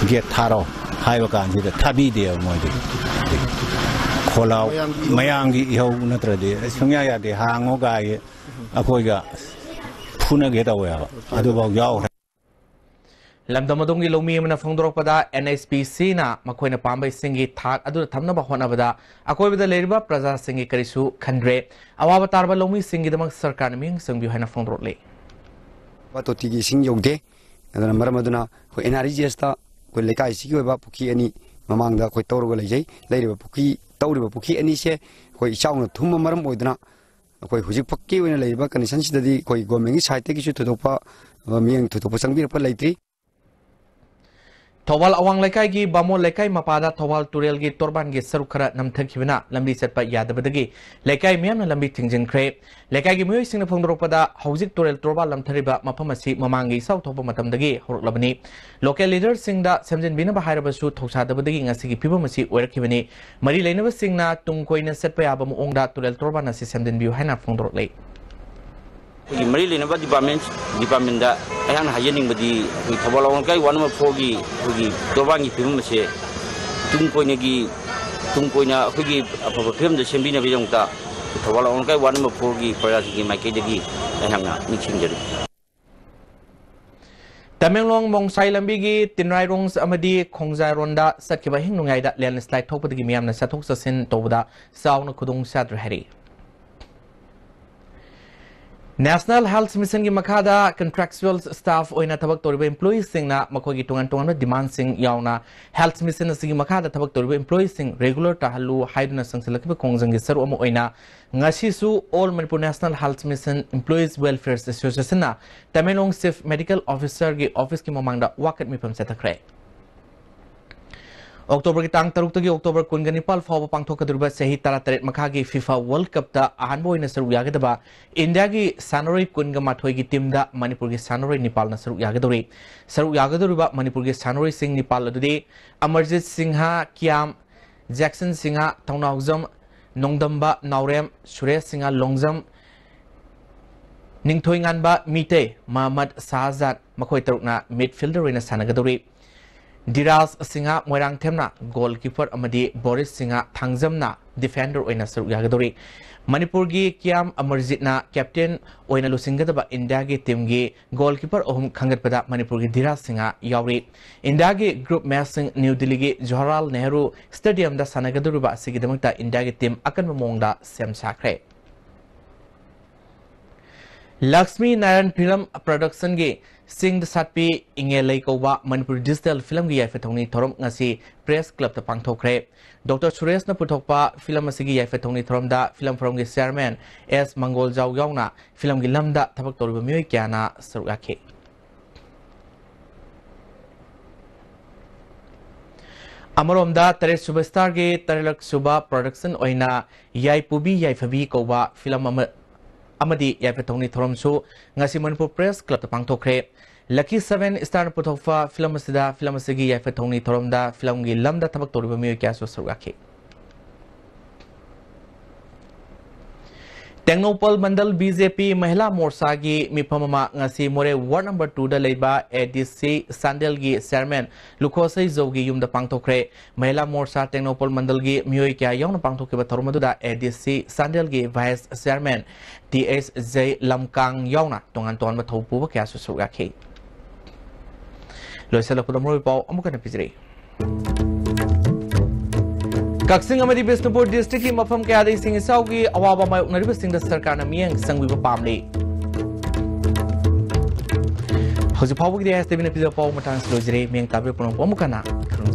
ꯒꯦꯠ ꯊꯥꯔꯣ ꯍꯥꯏꯕ ꯀꯥꯟꯁꯤꯗ ꯊꯥꯕꯤꯗꯦꯕ ꯃꯣꯏꯗꯤ꯫ ꯈꯣꯜꯂꯥꯎ ꯃꯌꯥꯝꯒꯤ ꯏꯍꯧ ꯅꯠꯇ꯭ꯔꯗꯤ ꯁꯨꯡꯌꯥ ꯌꯥꯗꯦ, ꯍꯥꯡꯉꯣ ꯀꯥꯏ ꯑꯩꯈꯣꯏꯒ ꯐꯨꯅꯒꯦ ꯇꯧꯋꯦꯕ꯫ ꯑꯗꯨꯐꯥꯎ ꯌꯥꯎꯈ꯭ꯔꯦ꯫ ꯂꯝꯗꯝ ꯑꯗꯣꯝꯒꯤ ꯂꯧꯃꯤ ꯑꯃꯅ ꯐꯣꯡꯗꯣꯔꯛꯄꯗ, NHPCꯅ ꯃꯈꯣꯏꯅ ꯄꯥꯝꯕ ꯏꯁꯤꯡꯒꯤ ꯊꯥꯛ ꯑꯗꯨꯗ ꯊꯝꯅꯕ ꯍꯣꯠꯅꯕꯗ ꯑꯀꯣꯏꯕꯗ ꯂꯩꯔꯤꯕ ꯄ꯭ꯔꯖꯥꯁꯤꯡꯒꯤ ꯀꯔꯤꯁꯨ ꯈꯟꯗ꯭ꯔꯦ꯫ ꯑꯋꯥꯕ ꯇꯥꯔꯕ ꯂꯧꯃꯤꯁꯤꯡꯒꯤꯗꯃꯛ ꯁꯔꯀꯥꯔꯅ ꯃꯤꯠꯌꯦꯡ ꯆꯪꯕꯤꯌꯨ ꯍꯥꯏꯅ ꯐꯣꯡꯗꯣꯔꯛꯂꯤ꯫ ꯇꯣꯇꯤꯒꯤ ꯏꯁꯤꯡ ꯌꯧꯗꯦ꯫ ꯑꯗꯨꯅ ꯃꯔꯝ ꯑꯗꯨꯅ ꯑꯩꯈꯣꯏ NREGSꯇ ꯑꯩꯈꯣꯏ ꯂꯩꯀꯥꯏꯁꯤꯒꯤ ꯑꯣꯏꯕ ꯄꯨꯈ꯭ꯔꯤ ꯑꯅꯤ ꯃꯃꯥꯡꯗ ꯑꯩꯈꯣꯏ ꯇꯧꯔꯒ ꯂꯩꯖꯩ꯫ ꯂꯩꯔꯤꯕ ꯄꯨꯈ꯭ꯔꯤ, ꯇꯧꯔꯤꯕ ꯄꯨꯈ꯭ꯔꯤ ꯑꯅꯤꯁꯦ ꯑꯩꯈꯣꯏ ꯏꯆꯥꯎꯅ ꯊꯨꯝꯕ ꯃꯔꯝ ꯑꯣꯏꯗꯨꯅ ꯑꯩꯈꯣꯏ ꯍꯧꯖꯤꯛ ꯐꯥꯎꯒꯤ ꯑꯣꯏꯅ ꯂꯩꯔꯤꯕ conditionꯁꯤꯗꯗꯤ ꯑꯩꯈꯣꯏ governmentꯀꯤ sideꯇꯒꯤꯁꯨ ꯊꯣꯏꯗꯣꯛꯄ, ꯑ, ꯃꯤꯠꯌꯦꯡ ꯊꯣꯏꯗꯣꯛꯄ ꯆꯪꯕꯤꯔꯛꯄ ꯂꯩꯇ꯭ꯔꯤ꯫ ꯊꯧꯕꯥꯜ ꯑꯋꯥꯡ ꯂꯩꯀꯥꯏꯒꯤ ꯕꯥꯃꯣꯟ ꯂꯩꯀꯥꯏ ꯃꯄꯥꯗ ꯊꯧꯕꯥꯜ ꯇꯨꯔꯦꯜꯒꯤ ꯇꯣꯔꯕꯥꯟꯒꯤ ꯁꯔꯨꯛ ꯈꯔ ꯅꯝꯊꯈꯤꯕꯅ ꯂꯝꯕꯤ ꯆꯠꯄ ꯌꯥꯗꯕꯗꯒꯤ ꯂꯩꯀꯥꯏ ꯃꯤꯌꯥꯝꯅ ꯂꯝꯕꯤ ꯊꯤꯡꯖꯤꯟꯈ꯭ꯔꯦ꯫ ꯂꯩꯀꯥꯏꯒꯤ ꯃꯤꯑꯣꯏꯁꯤꯡꯅ ꯐꯣꯡꯗꯣꯔꯛꯄꯗ, ꯍꯧꯖꯤꯛ ꯇꯨꯔꯦꯜ ꯇꯣꯔꯕꯥꯟ ꯅꯝꯊꯔꯤꯕ ꯃꯐꯝ ꯑꯁꯤ ꯃꯃꯥꯡꯒꯤ ꯏꯆꯥꯎ ꯊꯣꯛꯄ ꯃꯇꯝꯗꯒꯤ ꯍꯧꯔꯛꯂꯕꯅꯤ꯫ Local leaderꯁꯤꯡꯗ ꯁꯦꯝꯖꯤꯟꯕꯤꯅꯕ ꯍꯥꯏꯔꯕꯁꯨ ꯊꯧꯁꯥꯗꯕꯗꯒꯤ ꯉꯁꯤꯒꯤ ꯐꯤꯕꯝ ꯑꯁꯤ ꯑꯣꯏꯔꯛꯈꯤꯕꯅꯤ꯫ ꯃꯔꯤ ꯂꯩꯅꯕꯁꯤꯡꯅ ꯇꯨꯡ ꯀꯣꯏꯅ ꯆꯠꯄ ꯌꯥꯕ ꯃꯑꯣꯡꯗ ꯇꯨꯔꯦꯜ ꯇꯣꯔꯕꯥꯟ ꯑꯁꯤ ꯁꯦꯝꯖꯤꯟꯕꯤꯌꯨ ꯍꯥꯏꯅ ꯐꯣꯡꯗꯣꯔꯛꯂꯤ꯫ ꯑꯩꯈꯣꯏꯒꯤ ꯃꯔꯤ ꯂꯩꯅꯕ department, departmentꯗ ꯑꯩꯍꯥꯛꯅ ꯍꯥꯏꯖꯅꯤꯡꯕꯗꯤ, ꯑꯩꯈꯣꯏ ꯊꯧꯕꯥꯜ ꯑꯋꯥꯡ ꯂꯩꯀꯥꯏ ward number fourꯒꯤ ꯑꯩꯈꯣꯏꯒꯤ ꯇꯣꯔꯕꯥꯟꯒꯤ ꯐꯤꯕꯝ ꯑꯁꯦ ꯇꯨꯡ ꯀꯣꯏꯅꯒꯤ, ꯇꯨꯡ ꯀꯣꯏꯅ ꯑꯩꯈꯣꯏꯒꯤ ꯑꯐꯕ ꯐꯤꯕꯝꯗ ꯁꯦꯝꯕꯤꯅꯕꯒꯤꯗꯃꯛꯇ ꯊꯧꯕꯥꯜ ꯑꯋꯥꯡ ꯂꯩꯀꯥꯏ ward number fourꯒꯤ ꯄ꯭ꯔꯖꯥꯁꯤꯡꯒꯤ ꯃꯥꯏꯀꯩꯗꯒꯤ ꯑꯩꯍꯥꯛꯅ ꯅꯤꯡꯁꯤꯡꯖꯔꯤ꯫ ꯇꯃꯦꯡꯂꯣꯡ ꯃꯣꯡꯁꯥꯏ ꯂꯝꯕꯤꯒꯤ ꯇꯤꯟꯔꯥꯏꯔꯣꯡ ꯑꯃꯗꯤ ꯈꯣꯡꯖꯥꯏꯔꯣꯟꯗ ꯆꯠꯈꯤꯕ ꯑꯍꯤꯡ ꯅꯣꯡꯌꯥꯏꯗ landslide ꯊꯣꯛꯄꯗꯒꯤ ꯃꯤꯌꯥꯝꯅ ꯆꯠꯊꯣꯛ ꯆꯠꯁꯤꯟ ꯇꯧꯕꯗ ꯆꯥꯎꯅ ꯈꯨꯗꯣꯡ ꯆꯥꯗ꯭ꯔꯦ ꯍꯥꯏꯔꯤ꯫ National Health Missionꯒꯤ ꯃꯈꯥꯗ contractual staff ꯑꯣꯏꯅ ꯊꯕꯛ ꯇꯧꯔꯤꯕ employeeꯁꯤꯡꯅ ꯃꯈꯣꯏꯒꯤ ꯇꯣꯉꯥꯟ ꯇꯣꯉꯥꯟꯕ demandꯁꯤꯡ ꯌꯥꯎꯅ Health Mission ꯑꯁꯤꯒꯤ ꯃꯈꯥꯗ ꯊꯕꯛ ꯇꯧꯔꯤꯕ employeeꯁꯤꯡ regular ꯇꯥꯍꯜꯂꯨ ꯍꯥꯏꯗꯨꯅ ꯆꯪꯁꯤꯜꯂꯛꯈꯤꯕ ꯈꯣꯡꯖꯪꯒꯤ ꯁꯔꯨꯛ ꯑꯃ ꯑꯣꯏꯅ ꯉꯁꯤꯁꯨ All Manipur National Health Mission Employees Welfare Associationꯅ Tamenglong Chief Medical Officerꯒꯤ officeꯀꯤ ꯃꯃꯥꯡꯗ ꯋꯥꯀꯠ ꯃꯤꯐꯝ ꯆꯠꯊꯈ꯭ꯔꯦ꯫ ꯑꯣꯛꯇꯣꯕꯔꯒꯤ ꯇꯥꯡ ꯇꯔꯨꯛꯇꯒꯤ ꯑꯣꯛꯇꯣꯕꯔ ꯀꯨꯟꯒ ꯅꯤꯄꯥꯜ ꯐꯥꯎꯕ ꯄꯥꯡꯊꯣꯛꯀꯗꯧꯔꯤꯕ ꯆꯍꯤ ꯇꯔꯥꯇꯔꯦꯠ ꯃꯈꯥꯒꯤ FIFA World Cupꯇ ꯑꯍꯥꯟꯕ ꯑꯣꯏꯅ ꯁꯔꯨꯛ ꯌꯥꯒꯗꯕ ꯏꯟꯗꯤꯌꯥꯒꯤ ꯁꯥꯟꯅꯔꯣꯏ ꯀꯨꯟꯒ ꯃꯥꯊꯣꯏꯒꯤ teamꯗ ꯃꯅꯤꯄꯨꯔꯒꯤ ꯁꯥꯟꯅꯔꯣꯏ ꯅꯤꯄꯥꯜꯅ ꯁꯔꯨꯛ ꯌꯥꯒꯗꯧꯔꯤ꯫ ꯁꯔꯨꯛ ꯌꯥꯒꯗꯧꯔꯤꯕ ꯃꯅꯤꯄꯨꯔꯒꯤ ꯁꯥꯟꯅꯔꯣꯏꯁꯤꯡ ꯅꯤꯄꯥꯜ ꯑꯗꯨꯗꯤ ꯑꯃꯔꯖꯤꯠ ꯁꯤꯡꯍ, ꯀꯤꯌꯥꯝ, ꯖꯦꯛꯁꯟ ꯁꯤꯡꯍ, ꯊꯧꯅꯥꯎꯖꯝ ꯅꯣꯡꯗꯝꯕ ꯅꯥꯎꯔꯦꯝ, ꯁꯨꯔꯦꯁ ꯁꯤꯡꯍ ꯂꯣꯡꯖꯝ, ꯅꯤꯡꯊꯣꯏꯉꯥꯟꯕ ꯃꯤꯇꯩ, ꯃꯍꯃꯗ ꯁꯥꯍꯖꯥꯗ, ꯃꯈꯣꯏ ꯇꯔꯨꯛꯅ midfielder ꯑꯣꯏꯅ ꯁꯥꯟꯅꯒꯗꯧꯔꯤ꯫ ꯙꯤꯔꯥꯖ ꯁꯤꯡꯍ ꯃꯣꯏꯔꯥꯡꯊꯦꯝꯅ goalkeeper ꯑꯃꯗꯤ ꯕꯣꯔꯤꯁ ꯁꯤꯡꯍ ꯊꯥꯡꯖꯝꯅ defender ꯑꯣꯏꯅ ꯁꯔꯨꯛ ꯌꯥꯒꯗꯧꯔꯤ꯫ ꯃꯅꯤꯄꯨꯔꯒꯤ ꯀꯤꯌꯥꯝ ꯑꯃꯔꯖꯤꯠꯅ captain ꯑꯣꯏꯅ ꯂꯨꯆꯤꯡꯒꯗꯕ ꯏꯟꯗꯤꯌꯥꯒꯤ teamꯒꯤ goalkeeper ꯑꯍꯨꯝ ꯈꯟꯒꯠꯄꯗ ꯃꯅꯤꯄꯨꯔꯒꯤ ꯙꯤꯔꯥꯖ ꯁꯤꯡꯍ ꯌꯥꯎꯔꯤ꯫ ꯏꯟꯗꯤꯌꯥꯒꯤ group matchꯁꯤꯡ ꯅ꯭ꯌꯨ ꯗꯤꯜꯂꯤꯒꯤ ꯖꯋꯥꯍꯔꯂꯥꯜ ꯅꯦꯍꯔꯨ stadiumꯗ ꯁꯥꯟꯅꯒꯗꯧꯔꯤꯕ ꯑꯁꯤꯒꯤꯗꯃꯛꯇ ꯏꯟꯗꯤꯌꯥꯒꯤ team ꯑꯀꯟꯕ ꯃꯑꯣꯡꯗ ꯁꯦꯝ ꯁꯥꯈ꯭ꯔꯦ꯫ ꯂꯛꯁꯃꯤ ꯅꯥꯔꯥꯌꯟ Film Productionꯒꯤ ꯆꯤꯡꯗ ꯁꯥꯠꯄꯤ ꯏꯉꯦꯜ ꯂꯩ ꯀꯧꯕ ꯃꯅꯤꯄꯨꯔ digital filmꯒꯤ ꯌꯥꯏꯐ ꯊꯧꯅꯤ ꯊꯧꯔꯝ ꯉꯁꯤ Press Clubꯇ ꯄꯥꯡꯊꯣꯛꯈ꯭ꯔꯦ꯫ Doctor ꯁꯨꯔꯦꯁꯅ ꯄꯨꯊꯣꯛꯄ film ꯑꯁꯤꯒꯤ ꯌꯥꯏꯐ ꯊꯧꯅꯤ ꯊꯧꯔꯝꯗ film ꯐꯣꯔꯝꯒꯤ chairman ꯑꯦꯁ ꯃꯪꯒꯣꯜꯖꯥꯎ ꯌꯥꯎꯅ filmꯒꯤ ꯂꯝꯗ ꯊꯕꯛ ꯇꯧꯔꯤꯕ ꯃꯤꯑꯣꯏ ꯀꯌꯥꯅ ꯁꯔꯨꯛ ꯌꯥꯈꯤ꯫ ꯑꯃꯔꯣꯝꯗ ꯇꯔꯦꯠ ꯁꯨꯕ starꯒꯤ ꯇꯔꯦꯠꯂꯛ ꯁꯨꯕ production ꯑꯣꯏꯅ ꯌꯥꯏꯄꯨꯕꯤ ꯌꯥꯏꯐꯕꯤ ꯀꯧꯕ film ꯑꯃ ꯑꯃꯗꯤ ꯌꯥꯏꯐ ꯊꯧꯅꯤ ꯊꯧꯔꯝꯁꯨ ꯉꯁꯤ ꯃꯅꯤꯄꯨꯔ Press Clubꯇ ꯄꯥꯡꯊꯣꯛꯈ꯭ꯔꯦ꯫ Lucky Seven starꯅ ꯄꯨꯊꯣꯛꯄ film ꯑꯁꯤꯗ film ꯑꯁꯤꯒꯤ ꯌꯥꯏꯐ ꯊꯧꯅꯤ ꯊꯧꯔꯝꯗ filmꯒꯤ ꯂꯝꯗ ꯊꯕꯛ ꯇꯧꯔꯤꯕ ꯃꯤꯑꯣꯏ ꯀꯌꯥꯁꯨ ꯁꯔꯨꯛ ꯌꯥꯈꯤ꯫ ꯇꯦꯡꯅꯧꯄꯜ ꯃꯟꯗꯜ BJP ꯃꯍꯤꯂꯥ ꯃꯣꯔꯆꯥꯒꯤ ꯃꯤꯐꯝ ꯑꯃ ꯉꯁꯤ ꯃꯣꯔꯦ ward number twoꯗ ꯂꯩꯕ ADC ꯆꯥꯟꯗꯦꯜꯒꯤ chairman ꯂꯨꯈꯣꯁꯩ ꯖꯧꯒꯤ ꯌꯨꯝꯗ ꯄꯥꯡꯊꯣꯛꯈ꯭ꯔꯦ꯫ ꯃꯍꯤꯂꯥ ꯃꯣꯔꯆꯥ ꯇꯦꯡꯅꯧꯄꯜ ꯃꯟꯗꯜꯒꯤ ꯃꯤꯑꯣꯏ ꯀꯌꯥ ꯌꯥꯎꯅ ꯄꯥꯡꯊꯣꯛꯈꯤꯕ ꯊꯧꯔꯝ ꯑꯗꯨꯗ ADC ꯆꯥꯟꯗꯦꯜꯒꯤ vice chairman ꯇꯤ ꯑꯦꯁ ꯖꯩ ꯂꯝꯀꯥꯡ ꯌꯥꯎꯅ ꯇꯣꯉꯥꯟ ꯇꯣꯉꯥꯟꯕ ꯊꯧ ꯄꯨꯕ ꯀꯌꯥꯁꯨ ꯁꯔꯨꯛ ꯌꯥꯈꯤ꯫ ꯂꯣꯏꯁꯤꯜꯂꯛꯄꯗ ꯃꯔꯨꯑꯣꯏꯕ ꯄꯥꯎ ꯑꯃꯨꯛ ꯍꯟꯅ ꯄꯤꯖꯔꯤ꯫ ꯀꯛꯆꯤꯡ ꯑꯃꯗꯤ ꯕꯤꯁꯅꯨꯄꯨꯔ districtꯀꯤ ꯃꯐꯝ ꯀꯌꯥꯗ ꯏꯁꯤꯡ ꯏꯆꯥꯎꯒꯤ ꯑꯋꯥꯕ ꯃꯥꯌꯣꯛꯅꯔꯤꯕꯁꯤꯡꯗ ꯁꯔꯀꯥꯔꯅ ꯃꯤꯠꯌꯦꯡ ꯆꯪꯕꯤꯕ ꯄꯥꯝꯂꯤ꯫ ꯍꯧꯖꯤꯛ ꯐꯥꯎꯕꯒꯤꯗꯤ ꯑꯥꯏ ꯑꯦꯁ ꯇꯤ ꯚꯤꯅ ꯄꯤꯖꯕ ꯄꯥꯎ ꯃꯇꯥꯡꯁꯤ ꯂꯣꯏꯖꯔꯦ꯫ ꯃꯤꯌꯦꯡ ꯇꯥꯕꯤꯔꯛꯄ ꯑꯃꯨꯛ ꯍꯟꯅ ꯈꯨꯔꯨꯝꯖꯔꯤ꯫